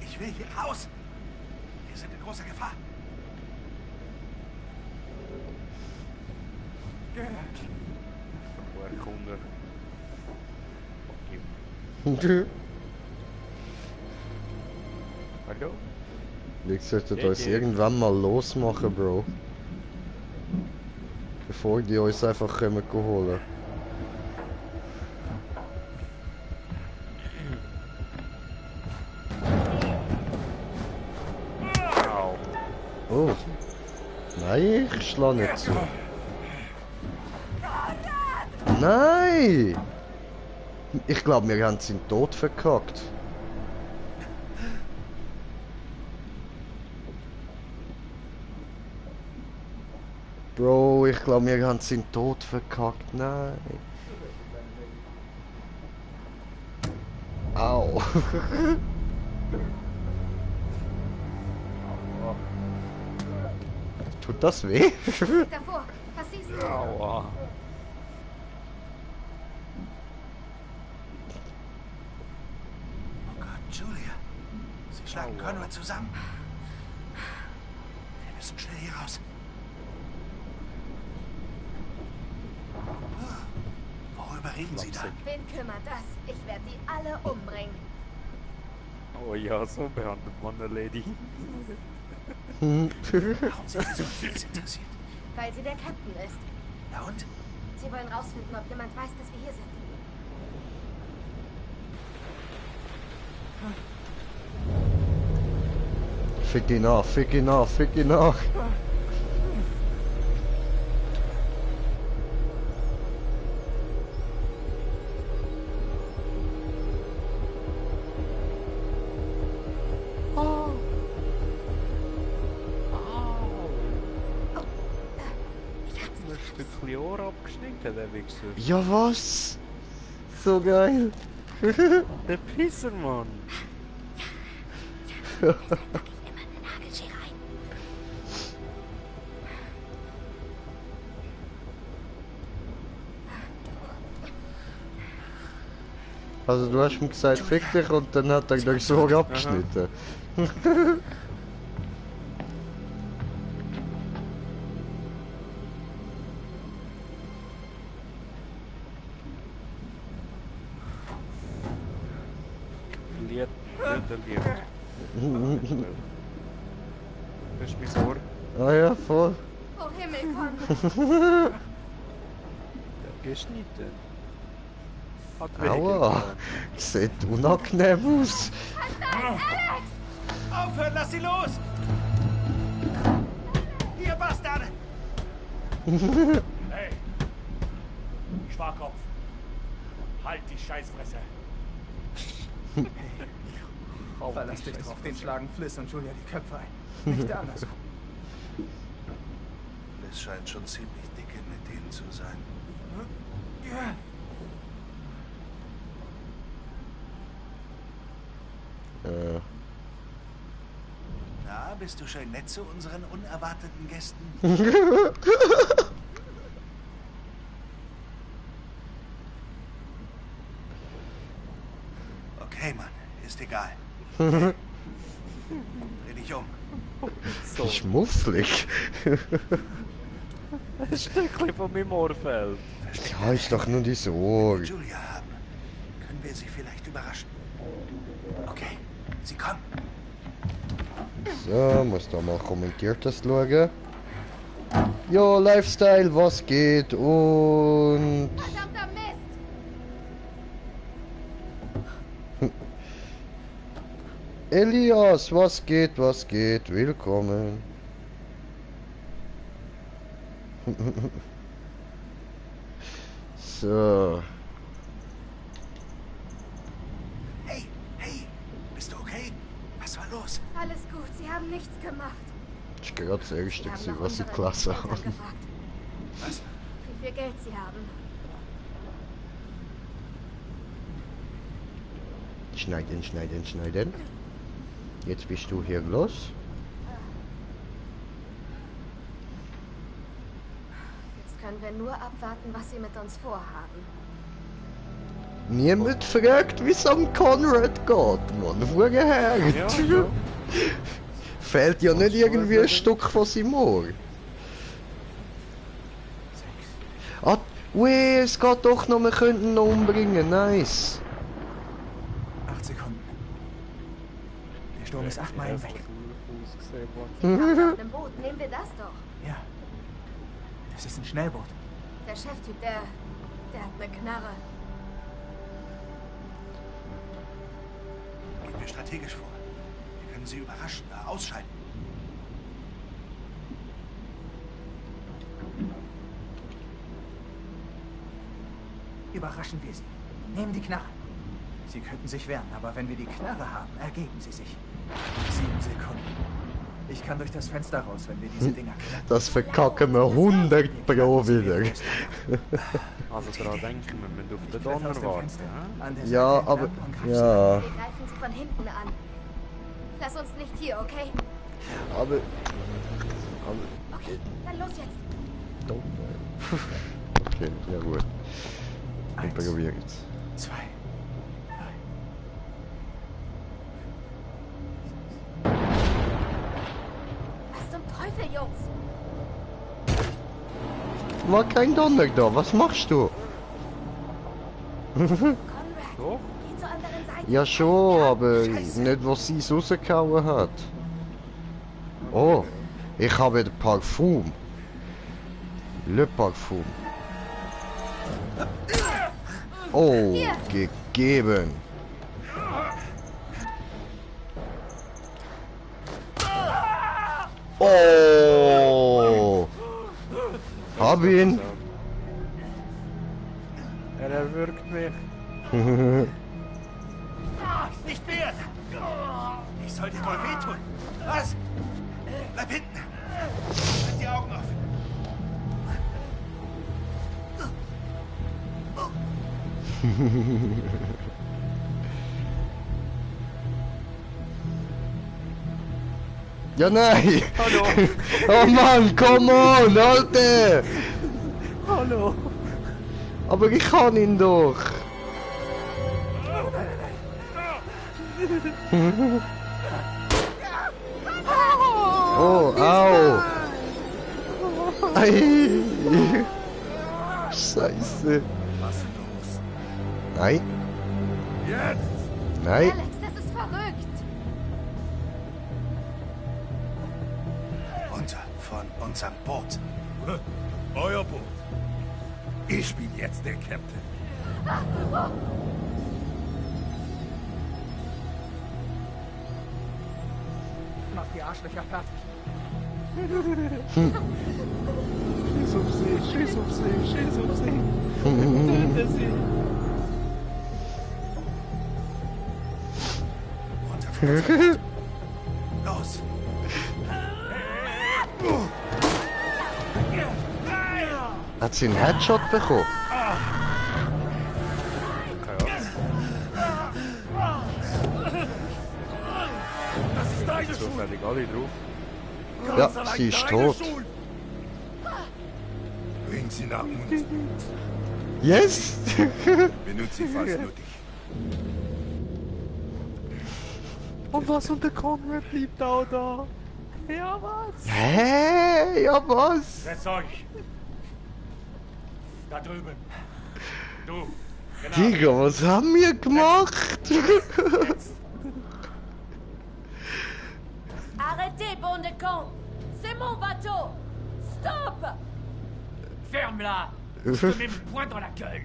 Ich will hier raus. Wir sind in großer Gefahr. Erkunder. Hallo? Wir sollten uns irgendwann mal losmachen, Bro. Bevor die uns einfach kommen holen. Au. Oh. Nein, ich schlage nicht zu. Nein! Ich glaube, wir haben seinen Tod verkackt. Bro, ich glaube, wir haben seinen Tod verkackt. Nein. Au. Tut das weh? Davor, was siehst du? Aua. Oh Gott, Julia. Sie schlagen Conrad zusammen. Wir müssen schnell hier raus. Worüber reden Sie da? Wen kümmert das? Ich werde die alle umbringen. Oh ja, so behandelt man eine Lady. Warum sind Sie so viel interessiert? Weil sie der Captain ist. Na und? Sie wollen rausfinden, ob jemand weiß, dass wir hier sind. Fick ihn nach, fick ihn nach, fick ihn nach. ein Stückchen Ohr abgeschnitten, der Wichser. Ja, was? So geil. Der Pissermann. Also du hast ihm gesagt, fick dich und dann hat er gleich so abgeschnitten. Lied, das ist mein Ohr. Ah ja, voll. Oh Himmel, Konrad. Geschnitten. Hat Aua, sieht unangenehm aus. Alex! Aufhören, lass sie los! Ihr Bastarde! Hey! Schwachkopf! Halt die Scheißfresse! Verlass dich drauf, den schlagen Fliss und Julia die Köpfe ein. Nicht andersrum. Es scheint schon ziemlich dicke mit denen zu sein. Ja. Na, bist du schön nett zu unseren unerwarteten Gästen? Okay, Mann, ist egal. Dreh dich um. So. Schmufflig. Ein Stückchen von meinem Ohr fällt. Ja, ist doch nur die Ohr. Wenn wir Julia haben, können wir sie vielleicht überraschen. Okay, sie kommen. So, muss da mal Kommentiertes schauen. Jo, Lifestyle, was geht und... Verdammter Mist! Elias, was geht, willkommen. So. Hey, hey, bist du okay? Was war los? Alles gut, sie haben nichts gemacht. Das ist gerade das Erste, Sie haben gewesen, nach was ich unseren gelesen Eltern habe. gefragt, Was? wie viel Geld sie haben. Schneiden. Jetzt bist du hier los. Jetzt können wir nur abwarten, was sie mit uns vorhaben. Niemand fragt, wie es am Conrad geht, Mann. Vorher. Ja. Fehlt ja nicht irgendwie ein Stück von seinem Ohr. Ah, weh, es geht doch noch, wir könnten ihn noch umbringen, nice. 8 Sekunden. Der Sturm ist 8 Meilen weg. Sie haben auf dem Boot, nehmen wir das doch. Ja. Das ist ein Schnellboot. Der Cheftyp, der hat eine Knarre. Gehen wir strategisch vor. Wir können sie überraschen, ausschalten. Überraschen wir sie. Nehmen die Knarre. Sie könnten sich wehren, aber wenn wir die Knarre haben, ergeben sie sich. 7 Sekunden. Ich kann durch das Fenster raus, wenn wir diese Dinger knacken. Das verkacken wir 100 Pro wieder. Also daran denken, wir müssen auf den Donner warten. Ja, aber... Ja... Wir greifen sie von hinten an. Lass uns nicht hier, okay? Aber... Okay, dann los jetzt. Okay, ja gut. Ich probiere jetzt. 2. Was zum Teufel, Jungs? War kein Donner da, was machst du? Conrad, Doch? geh zur anderen Seite. Ja schon, aber nicht was sie rausgehauen hat. Oh, ich habe das Parfum. Le Parfum. Oh, gegeben. Oh! Hab ihn! Er erwürgt mich. Nicht mehr! Ich soll dir wohl wehtun. Was? Bleib hinten. Halt die Augen offen. Ja, nein! Hallo! Oh Mann, come on, Alter! Hallo! Aber ich kann ihn doch! Oh, au! Ei! Scheiße! Was ist los? Nein! Jetzt! Nein! Alex, das ist verrückt. Runter von unserem Boot. Euer Boot. Ich bin jetzt der Captain. Mach die Arschlöcher fertig. Schieß auf sie, schieß auf sie, schieß auf sie! Töte sie! Runter von unserem Boot. Los! Hat sie einen Headshot bekommen? Das ist deine Schuld! Zufällig alle drauf. Ja, sie ist tot. Bring sie nach unten. Yes! Benutze sie falls nötig. Und was, und der Conrad bleibt auch da? Ja, was? Hä? Ja, was? Setzt euch! Da drüben! Du! Genau! Digga, was haben wir gemacht? Arrêtez, bande de cons! C'est mon bateau! Stop! Ferme-la! Je te mets le poing dans la gueule!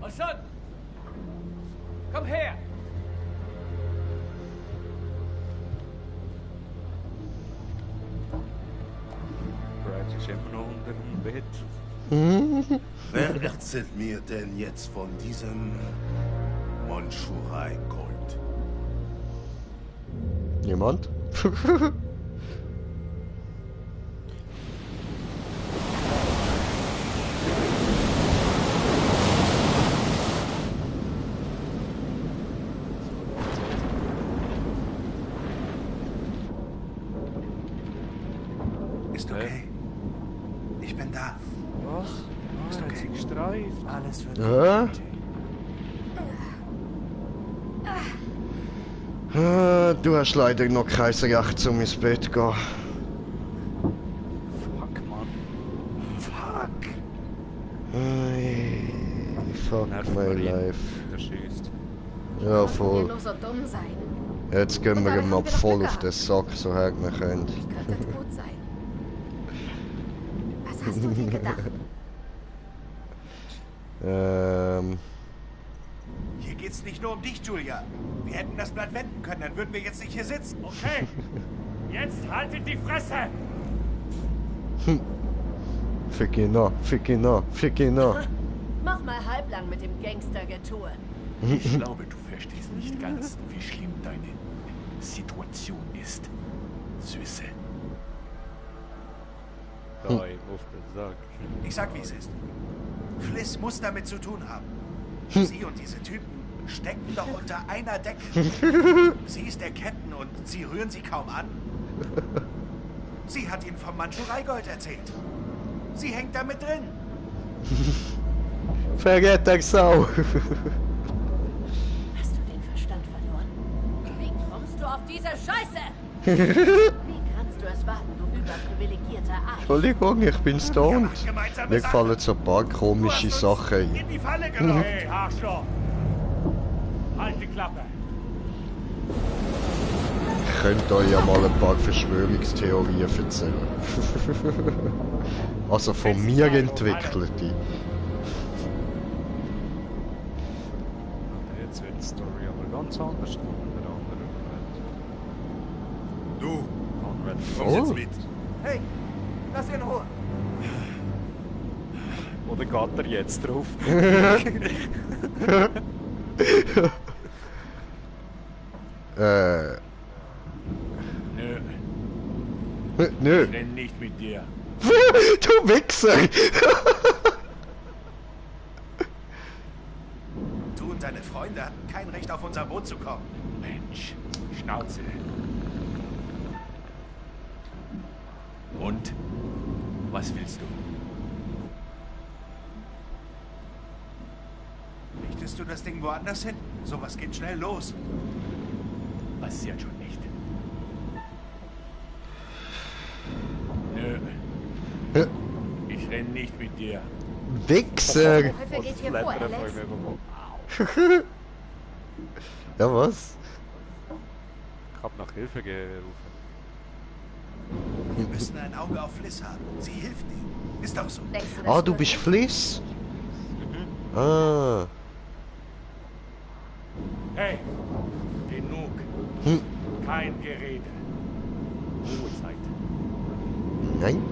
Olson! Komm her! Brad ist immer noch unter dem Bett. Wer erzählt mir denn jetzt von diesem Mandschurei-Gold? Niemand? Ist okay. Ich bin da. Was? Ist Hat okay. sie gestreift? Alles wird Ja? Du hast leider noch kein Recht, um ins Bett zu gehen. Fuck, Mann. Fuck! Ay, fuck Nervt my Marine. life. Der schießt. Ja, Wir voll. nur so dumm sein. Jetzt gehen Und wir dann ihm haben ab wir doch voll Glück auf den gehabt. Sack, so hart wir können. Ich könnte tot sein. Was hast du dir gedacht? Hier geht's nicht nur um dich, Julia. Wir hätten das Blatt wenden können, dann würden wir jetzt nicht hier sitzen. Okay! Jetzt haltet die Fresse! Fick ihn an, fick ihn an, fick ihn an. Mach mal halblang mit dem Gangster-Getue. Ich glaube, du verstehst nicht ganz, wie schlimm deine Situation ist, Süße. Da ihm auf den Sack. Ich sag, wie es ist. Fliss muss damit zu tun haben. Sie und diese Typen stecken doch unter einer Decke. Sie ist der Captain und sie rühren sie kaum an. Sie hat ihnen vom Mandschurei-Gold erzählt. Sie hängt damit drin. Verget der Sau. Hast du den Verstand verloren? Wie kommst du auf diese Scheiße? Wie kannst du es wagen, du überprivilegierter Arsch? Entschuldigung, ich bin stoned. Gemeinsame Mir Sache. fallen so ein paar komische Du hast uns Sachen ein. in die Falle gelockt. Hey, Arschloch! Halt die Klappe! Ich könnte euch ja mal ein paar Verschwörungstheorien erzählen. Also von mir entwickelte. Jetzt wird die Story aber ganz anders von der anderen. Du, Conrad. komm jetzt mit. Hey, lass ihn in Ruhe. Oder geht er jetzt drauf? Äh, Nö. Nö. Ich renn nicht mit dir. Du Wichser! Du und deine Freunde hatten kein Recht, auf unser Boot zu kommen. Mensch, Schnauze. Und? Was willst du? Richtest du das Ding woanders hin? Sowas geht schnell los. Passiert schon nicht. Nö. Ich renn nicht mit dir. Wichser! Wie viel geht hier vor, Alex? Ja, was? Ich hab nach Hilfe gerufen. Wir müssen ein Auge auf Fliss haben. Sie hilft dir. Ist doch so. Denkst du, das Ah, du wirklich? bist Fliss? Ah. Hey, genug. Hm. Kein Gerede. Ruhezeit. Nein?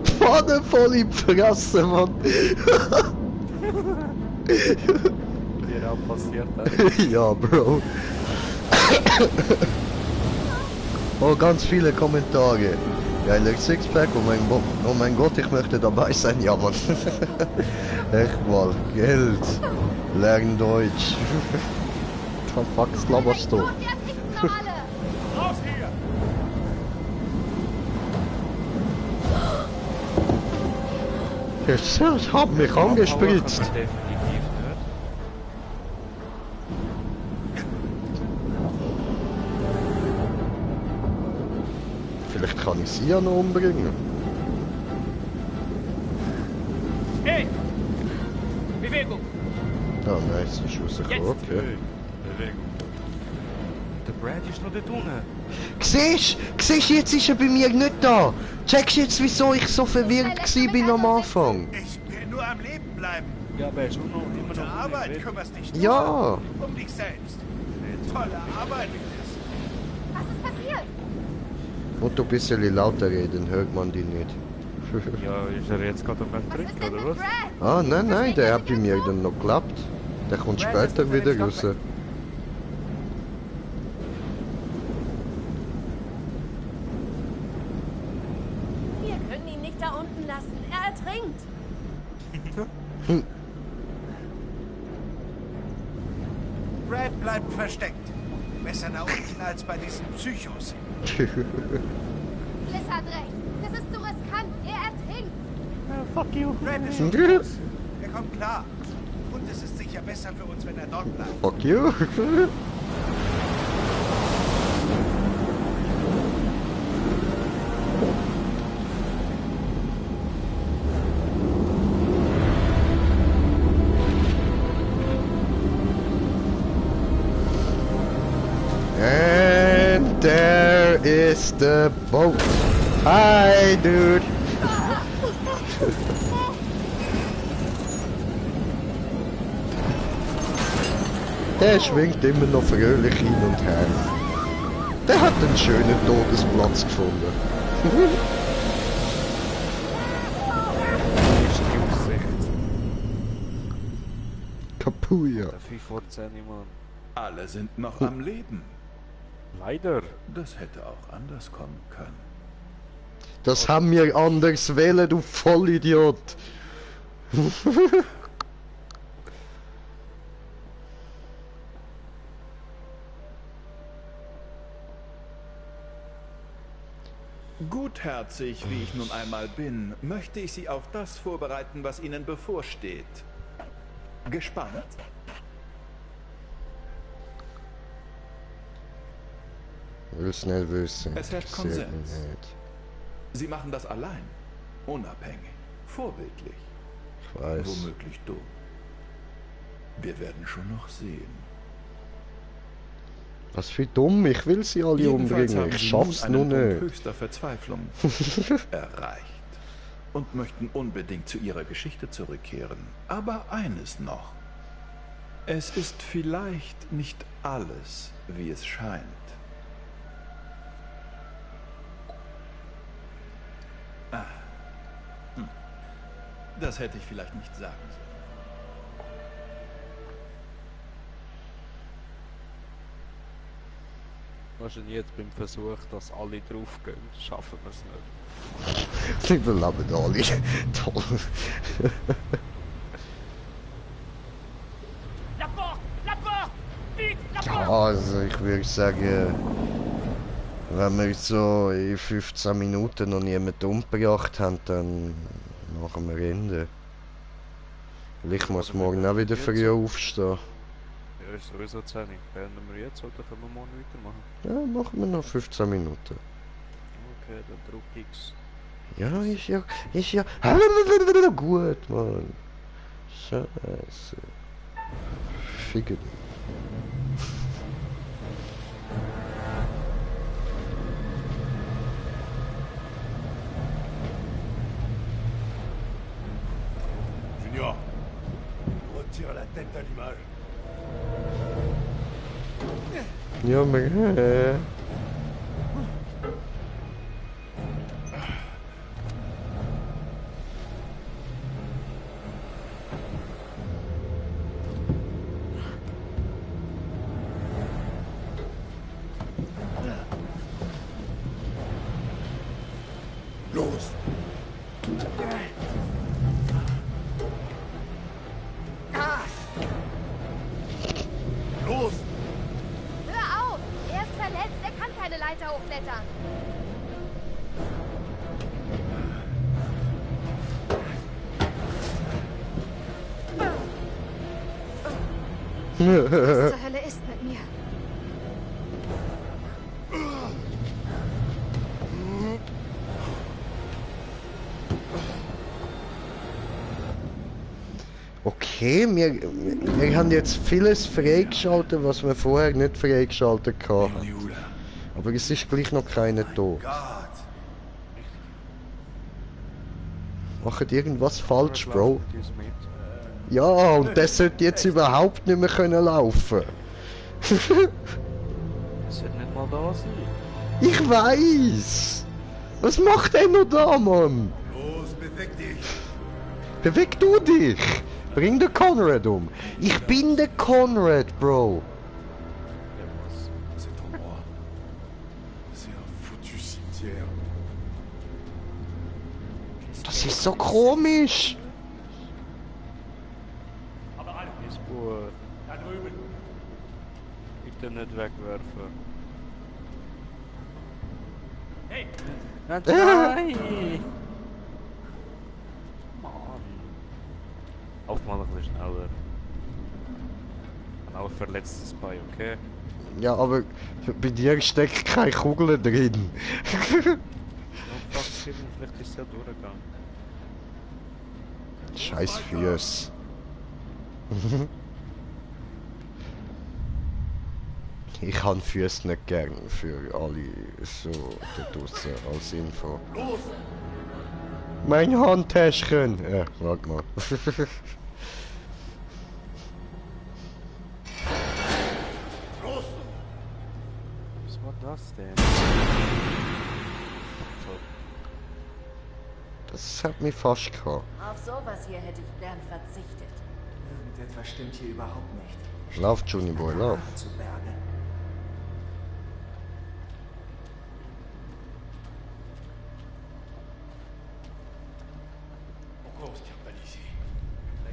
Pfanne voll in die Fresse, Mann. Dir auch passiert, Ja, Bro. Oh, ganz viele Kommentare. Geiler Sixpack, oh mein Gott, ich möchte dabei sein, ja Mann. Echt mal, Geld. Lernen Deutsch. Was fuck laberst du? Mein Gott, die ertrinken doch alle! Raus hier! Ich hab mich angespritzt. Definitiv nicht. Vielleicht kann ich sie ja noch umbringen. Hey! Bewegung! Ah nein, sie ist rausgekommen, okay. Bewegung. Der Brad ist noch dort unten. Siehst, jetzt ist er bei mir nicht da. Checkst jetzt, wieso ich so verwirrt bin am Anfang? Ich will nur am Leben bleiben. Ja, aber er ist immer noch Gute Arbeit, kümmerst dich nur Ja. um dich selbst. Tolle Arbeit, Fliss. Was ist passiert? Und du ein bisschen lauter reden, hört man die nicht. Ja, ist er jetzt gerade am Was ist Trinken, denn oder mit was? Brad? Ah, nein, der hat bei mir dann noch geklappt. Der kommt später wieder raus. Wir können ihn nicht da unten lassen. Er ertrinkt. Brad bleibt versteckt. Besser da unten als bei diesen Psychos. Fliss hat recht. Das ist zu riskant. Er ertrinkt. Brad ist schon groß. Er kommt klar. Und es ist sicher besser für uns, wenn er dort bleibt. Fuck you. And there is the boat. Hi, dude. Der schwingt immer noch fröhlich hin und her. Der hat einen schönen Todesplatz gefunden. Ist die Aussicht. Kapuja. Der 514, Mann. Alle sind noch am Leben. Leider. Das hätte auch anders kommen können. Das haben wir anders wählen, du Vollidiot. Gutherzig, wie ich nun einmal bin, möchte ich Sie auf das vorbereiten, was Ihnen bevorsteht. Gespannt? Will's nicht wissen. Es herrscht Interessiert mich Konsens. nicht. Sie machen das allein, unabhängig, vorbildlich, Ich weiß. womöglich dumm. Wir werden schon noch sehen. Was für dumm, ich will sie alle Jedenfalls umbringen. haben Ich Sie schaff's nun nur einen Punkt nicht. höchster Verzweiflung erreicht und möchten unbedingt zu Ihrer Geschichte zurückkehren. Aber eines noch. Es ist vielleicht nicht alles, wie es scheint. Das hätte ich vielleicht nicht sagen sollen. Wahrscheinlich jetzt beim Versuch, dass alle draufgehen, schaffen wir es nicht. Sie überleben alle. Toll. Ja, also ich würde sagen, wenn wir so in 15 Minuten noch niemanden umgebracht haben, dann machen wir Ende. Ich muss morgen auch wieder früh aufstehen. Ja, ist sowieso 10. Beenden wir jetzt oder können wir morgen weitermachen? Ja, machen wir noch 15 Minuten. Okay, dann drück X. Ja, ist ja... Gut, Mann. Scheiße. Ficken. Junior, retire la tête à l'image. Ja, maar... Los! Los! Hör auf! Er ist verletzt, er kann keine Leiter hochklettern. Was zur Hölle ist mit mir? Okay, wir haben jetzt vieles freigeschaltet, was wir vorher nicht freigeschaltet haben. Aber es ist gleich noch keiner tot. Macht irgendwas falsch, Bro. Ja, und der sollte jetzt überhaupt nicht mehr können laufen. Das sollte nicht mal da sein. Ich weiß! Was macht er noch da, Mann? Los, beweg dich! Beweg du dich! Bring den Conrad um! Ich bin der Conrad, Bro! Cet endroit, c'est un foutu cimetière. Das ist so komisch! Ist gut. Bitte nicht wegwerfen. Hey! Nein! Mann! Aufmal ein bisschen schneller. Ein verletztes Bein, okay? Ja, aber bei dir steckt keine Kugel drin. Vielleicht ist es ja durchgegangen. Scheiß Füße. Ich habe Füße nicht gern für alle so da draussen als Info. Mein Handtäschchen! Ja, warte mal. Was war das denn? Das hat mich fast gehabt. Auf sowas hier hätte ich gern verzichtet. Irgendetwas stimmt hier überhaupt nicht. Lauf, Juni Boy, lauf. Zu Berge.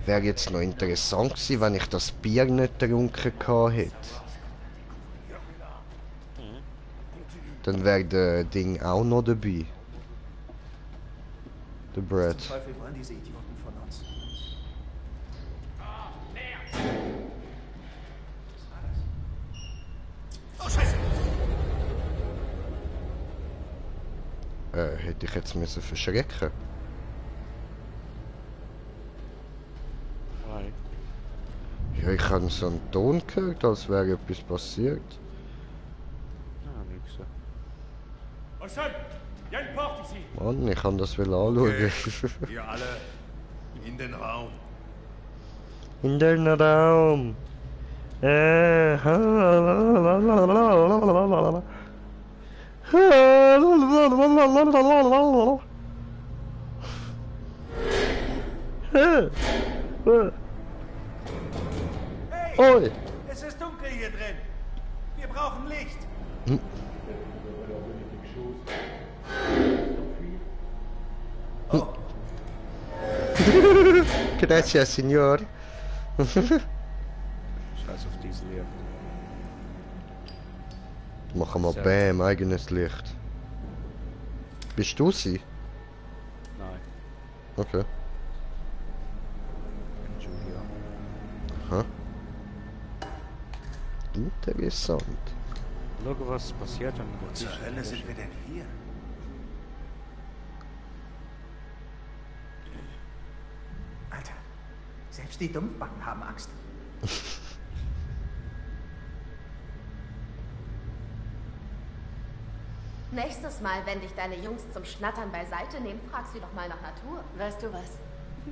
Wäre jetzt noch interessant gewesen, wenn ich das Bier nicht getrunken hätte. Dann wäre der Ding auch noch dabei. Der Brad. Was zum Teufel wollen diese Idioten von uns? Hätte ich jetzt müssen verschrecken. Nein. Ja, ich habe so einen Ton gehört, als wäre etwas passiert. Ah, nix. Mann, ich kann das will anschauen. Ihr alle in den Raum. In den Raum. Hey! Oi! Es ist dunkel hier drin. Wir brauchen Licht. Oh. Gracias, Signor. Scheiß auf dieses Licht. Machen wir Bam, eigenes Licht. Bist du sie? Nein, Okay. Julia. Aha. Interessant. Schau, was passiert, wenn wir Zur Hölle sind wir denn hier? Alter, selbst die Dumpfbacken haben Angst. Nächstes Mal, wenn dich deine Jungs zum Schnattern beiseite nehmen, fragst du doch mal nach Natur. Weißt du was?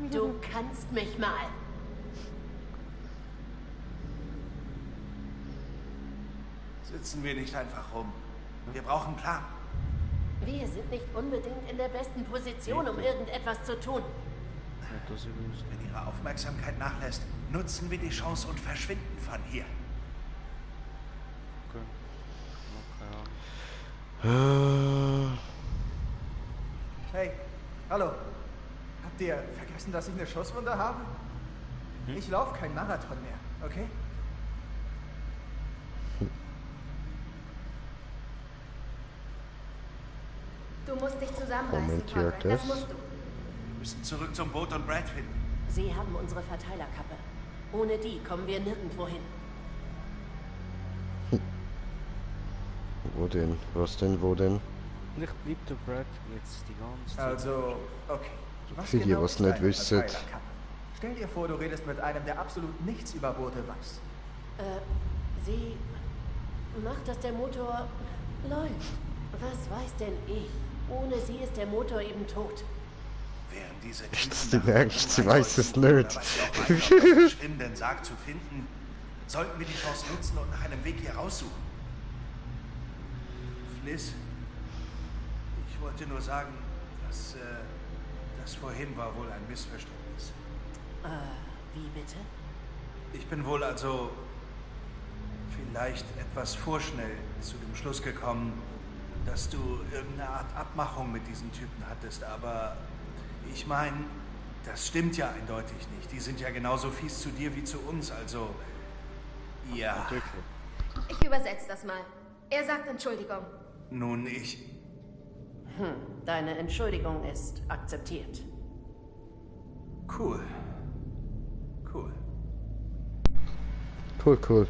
Du kannst mich mal. Sitzen wir nicht einfach rum. Wir brauchen einen Plan. Wir sind nicht unbedingt in der besten Position, um irgendetwas zu tun. Wenn ihre Aufmerksamkeit nachlässt, nutzen wir die Chance und verschwinden von hier. Hey, hallo. Habt ihr vergessen, dass ich eine Schusswunde habe? Ich laufe kein Marathon mehr, okay? Du musst dich zusammenreißen, Kommentiert Conrad. Das es. musst du. Wir müssen zurück zum Boot und Brad finden. Sie haben unsere Verteilerkappe. Ohne die kommen wir nirgendwo hin. Wo denn? Was denn? Wo denn? Vielleicht bleibt der Brad jetzt die ganze Zeit. Also, okay. Was Für die, genau was ist nicht eine wissen. Verteilerkappe? Stell dir vor, du redest mit einem, der absolut nichts über Boote weiß. Sie macht, dass der Motor läuft. Was weiß denn ich? Ohne sie ist der Motor eben tot. Während diese Das Typen ist im Ernst, sie weiß es nicht. oder was sie auch meinen, auf dem verschwimmenden Sarg zu finden, sollten wir die Chance nutzen und nach einem Weg hier raussuchen. Fliss, ich wollte nur sagen, dass das vorhin war wohl ein Missverständnis. Wie bitte? Ich bin wohl also vielleicht etwas vorschnell zu dem Schluss gekommen, dass du irgendeine Art Abmachung mit diesen Typen hattest, aber ich meine, das stimmt ja eindeutig nicht. Die sind ja genauso fies zu dir wie zu uns, also ja. Ich übersetze das mal. Er sagt Entschuldigung. Nun, ich... Deine Entschuldigung ist akzeptiert. Cool. Cool. Cool, cool.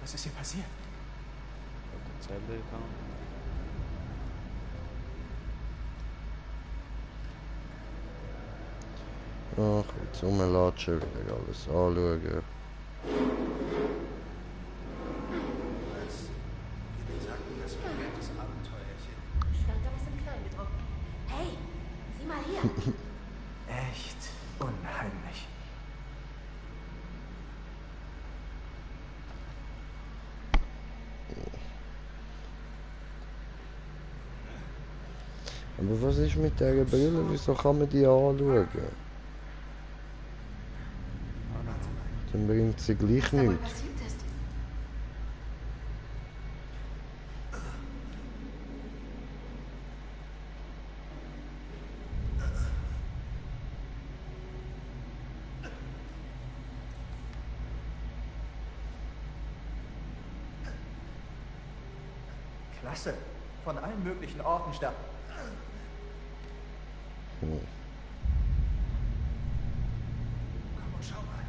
Was ist hier passiert? Zelle gegangen. Ach, jetzt rumlatschen, wieder alles anschauen. Wir sagten, das war ein nettes Abenteuerchen. Stand da was im Kleingedruckten. Hey, sieh mal hier. Echt unheimlich. Aber was ist mit der Brille? Wieso kann man die anschauen? Dann bringt sie gleich Was da wohl nichts. passiert ist. Klasse. Von allen möglichen Orten sterben. Komm und schau mal.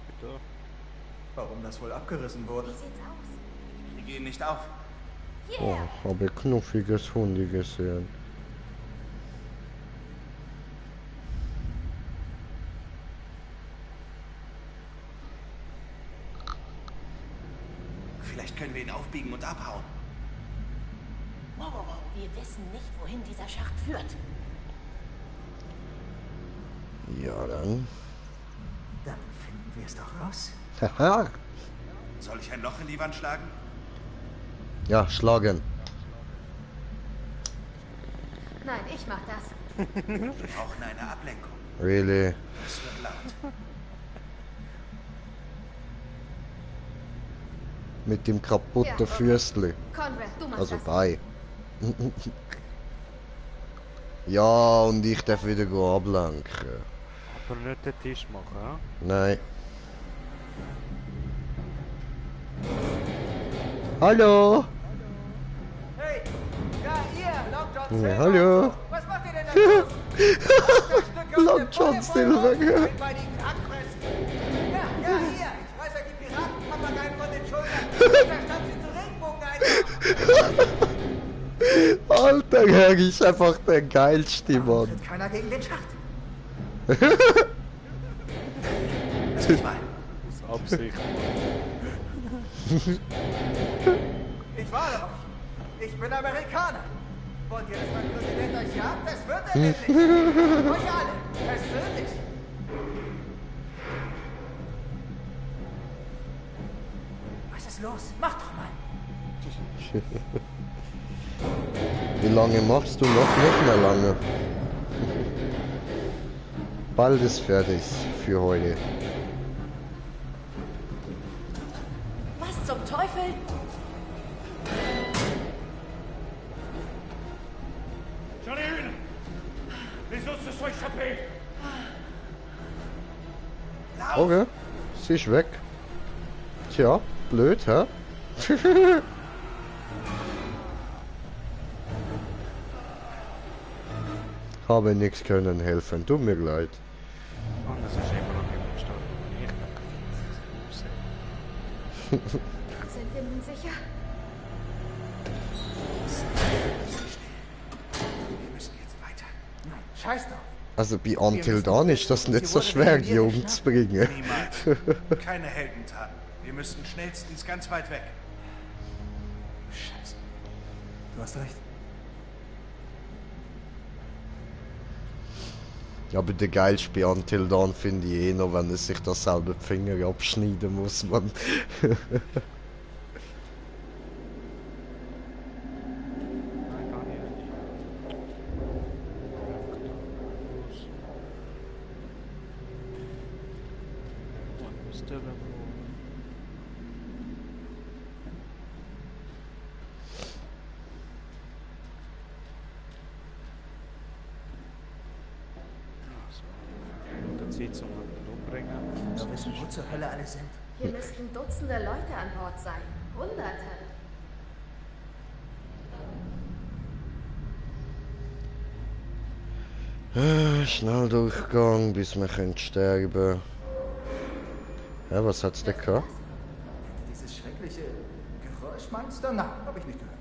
Bitte. Warum das wohl abgerissen wurde? Wie sieht's aus? Wir gehen nicht auf. Oh, habe ein knuffiges Hundi gesehen. Vielleicht können wir ihn aufbiegen und abhauen. Wow. Wir wissen nicht, wohin dieser Schacht führt. Ja, dann. Dann finden wir es doch raus. Haha. Soll ich ein Loch in die Wand schlagen? Ja, schlagen. Nein, ich mach das. Wir brauchen eine Ablenkung. Really? Es wird laut. Mit dem kaputten Ja, okay. Füßli. Conrad, du machst Also das. bei. Ja, und ich darf wieder ablenken. Aber nicht den Tisch machen, ja? Nein. Hallo? Hey! Ja, ihr! Long John Ja, hallo? Was macht ihr denn da? Long John Silver. Ja, ihr! Ich reiß euch die Piratenpapageien von den Schultern. Verstand sie zu Regenbogen ein. Alter, Herr ist einfach der geilste Mann. Tritt keiner gegen den Schacht. Lass mich mal. Das ist Absicht. Ich warne euch. Ich bin Amerikaner. Wollt ihr, dass mein Präsident euch jagt? Das wird er nämlich. Euch alle. Persönlich. Was ist los? Macht doch mal. Wie lange machst du noch? Nicht mehr lange. Bald ist fertig für heute. Was zum Teufel? J'en ai une! Les autres se sont échappés! Okay, sie ist weg. Tja, blöd, hä? Habe nichts können helfen, tut mir leid. Und das ist immer noch nicht verstanden. Ich denke, Sind wir nun sicher? Wir müssen jetzt weiter. Nein, scheiß drauf. Also bei Until Dawn ist das nicht so schwer, die umzubringen. Niemals. Keine Heldentaten. Wir müssten schnellstens ganz weit weg. Scheiße. Du hast recht. Aber der geilste bei Until Dawn finde ich eh noch, wenn er sich das selber die Finger abschneiden muss, man. nein, gar nicht. Was ist der denn? Sitzung umbringen. Wir wissen, wo zur Hölle alle sind. Hier müssten Dutzende Leute an Bord sein. Hunderte. Schnelldurchgang, bis wir können sterben. Ja, was hat's denn gehabt? Dieses schreckliche Geräusch meinst du? Nein, hab ich nicht gehört.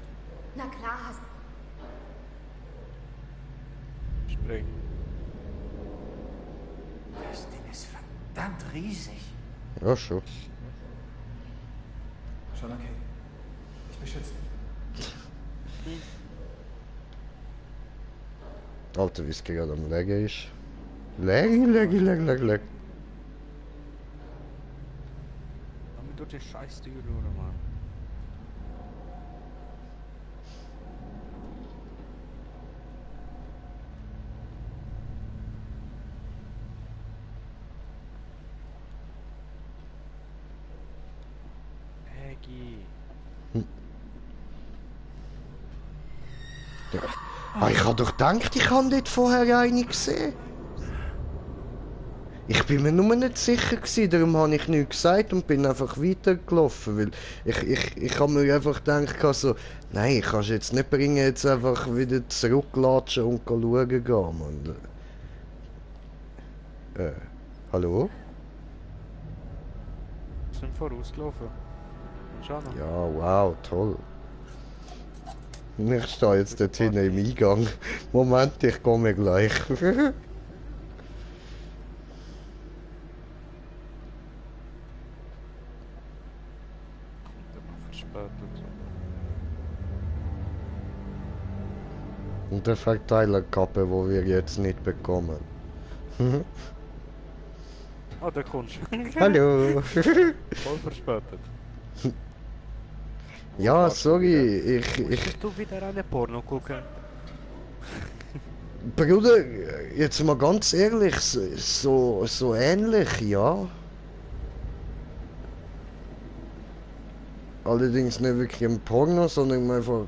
Na klar hast Springen. Das Ding ist verdammt riesig. Ja, schon. Schon okay. Ich beschütze dich. Alter, wie es gerade am Legen ist. Leg. Damit durch die scheiß Tür durch, Mann. Peggy. Ja. Ah, ich hab doch gedacht, ich habe dort vorher eine gesehen. Ich bin mir nur nicht sicher gewesen, darum habe ich nichts gesagt und bin einfach weitergelaufen, weil ich habe mir einfach gedacht, also, nein, ich kann es jetzt nicht bringen, jetzt einfach wieder zurücklatschen und schauen gehen, Mann. Hallo? Sind vorausgelaufen. Schau noch. Ja, wow, toll. Ich stehe jetzt dort hinten im Eingang. Moment, ich komme gleich. Verspätet. Und der Verteilerkappe, wo wir jetzt nicht bekommen. Ah, da kommst du. Hallo! Voll verspätet. Ja, sorry, ich... Musst du wieder eine Porno gucken? Bruder, jetzt mal ganz ehrlich, so ähnlich, ja. Allerdings nicht wirklich ein Porno, sondern einfach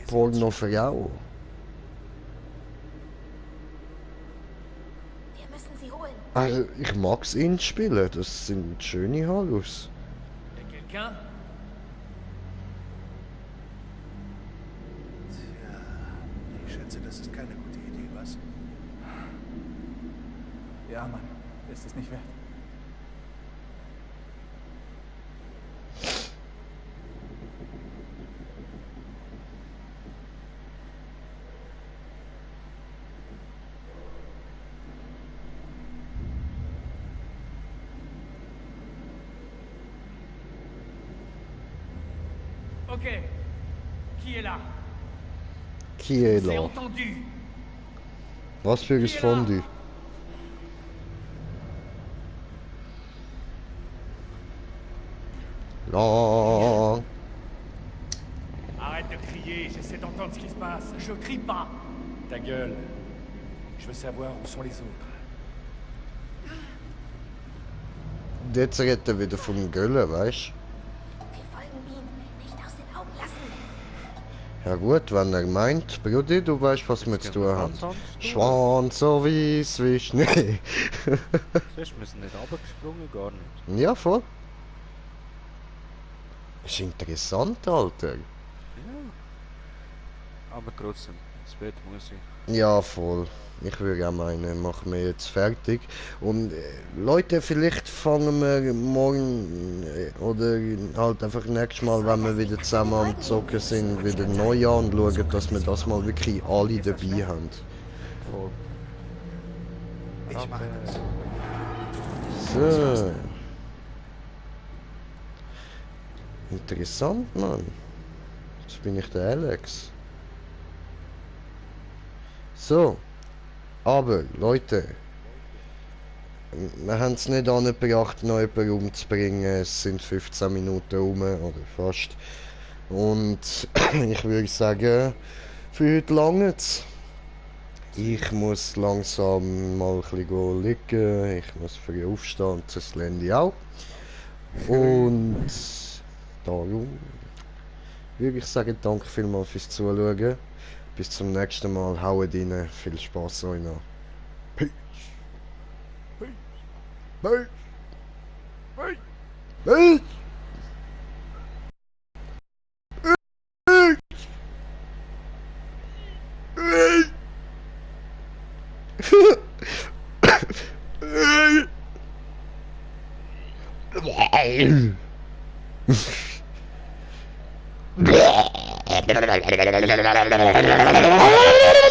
Porno-Frau. Wir müssen sie holen. Also, ich mag's ihn spielen, das sind schöne Hallos. Quelqu'un? Tja, ich schätze, das ist keine gute Idee, was? Ja, Mann, ist es nicht wert. Ok. Qui est là? Qui est J'ai là? entendu. Was für ein Fondue? La. Arrête de crier, j'essaie d'entendre ce qui se passe. Je crie pas. Ta gueule. Je veux savoir où sont les autres. Jetzt redet er wieder vom Göllen, weißt Wir folgen Bean. Nicht aus den Augen lassen. du? Ja gut, wenn er meint, Brudi, du weißt, was wir zu tun haben. Schwan so weiss wie Schnee. Siehst, wir sind nicht runtergesprungen, gar nicht. Ja, voll. Ist interessant, Alter. Ja. Aber trotzdem, ins Bett muss ich. Ja, voll. Ich würde auch meinen, machen wir jetzt fertig. Und Leute, vielleicht fangen wir morgen oder halt einfach nächstes Mal, wenn wir wieder zusammen am Zocken sind, wieder neu an und schauen, dass wir das mal wirklich alle dabei haben. Voll. Ich mache das. So. Interessant, Mann. Jetzt bin ich der Alex. So. Aber, Leute. Wir haben es nicht angebracht, noch jemanden umzubringen. Es sind 15 Minuten rum, oder fast. Und ich würde sagen, für heute lange es. Ich muss langsam mal ein bisschen liegen. Ich muss früh aufstehen und das Lendi auch. Und darum würde ich sagen, danke vielmals fürs Zuschauen. Bis zum nächsten Mal. Haut rein. Viel Spaß euch noch. Peace. Peace. Peace. Peace. Peace.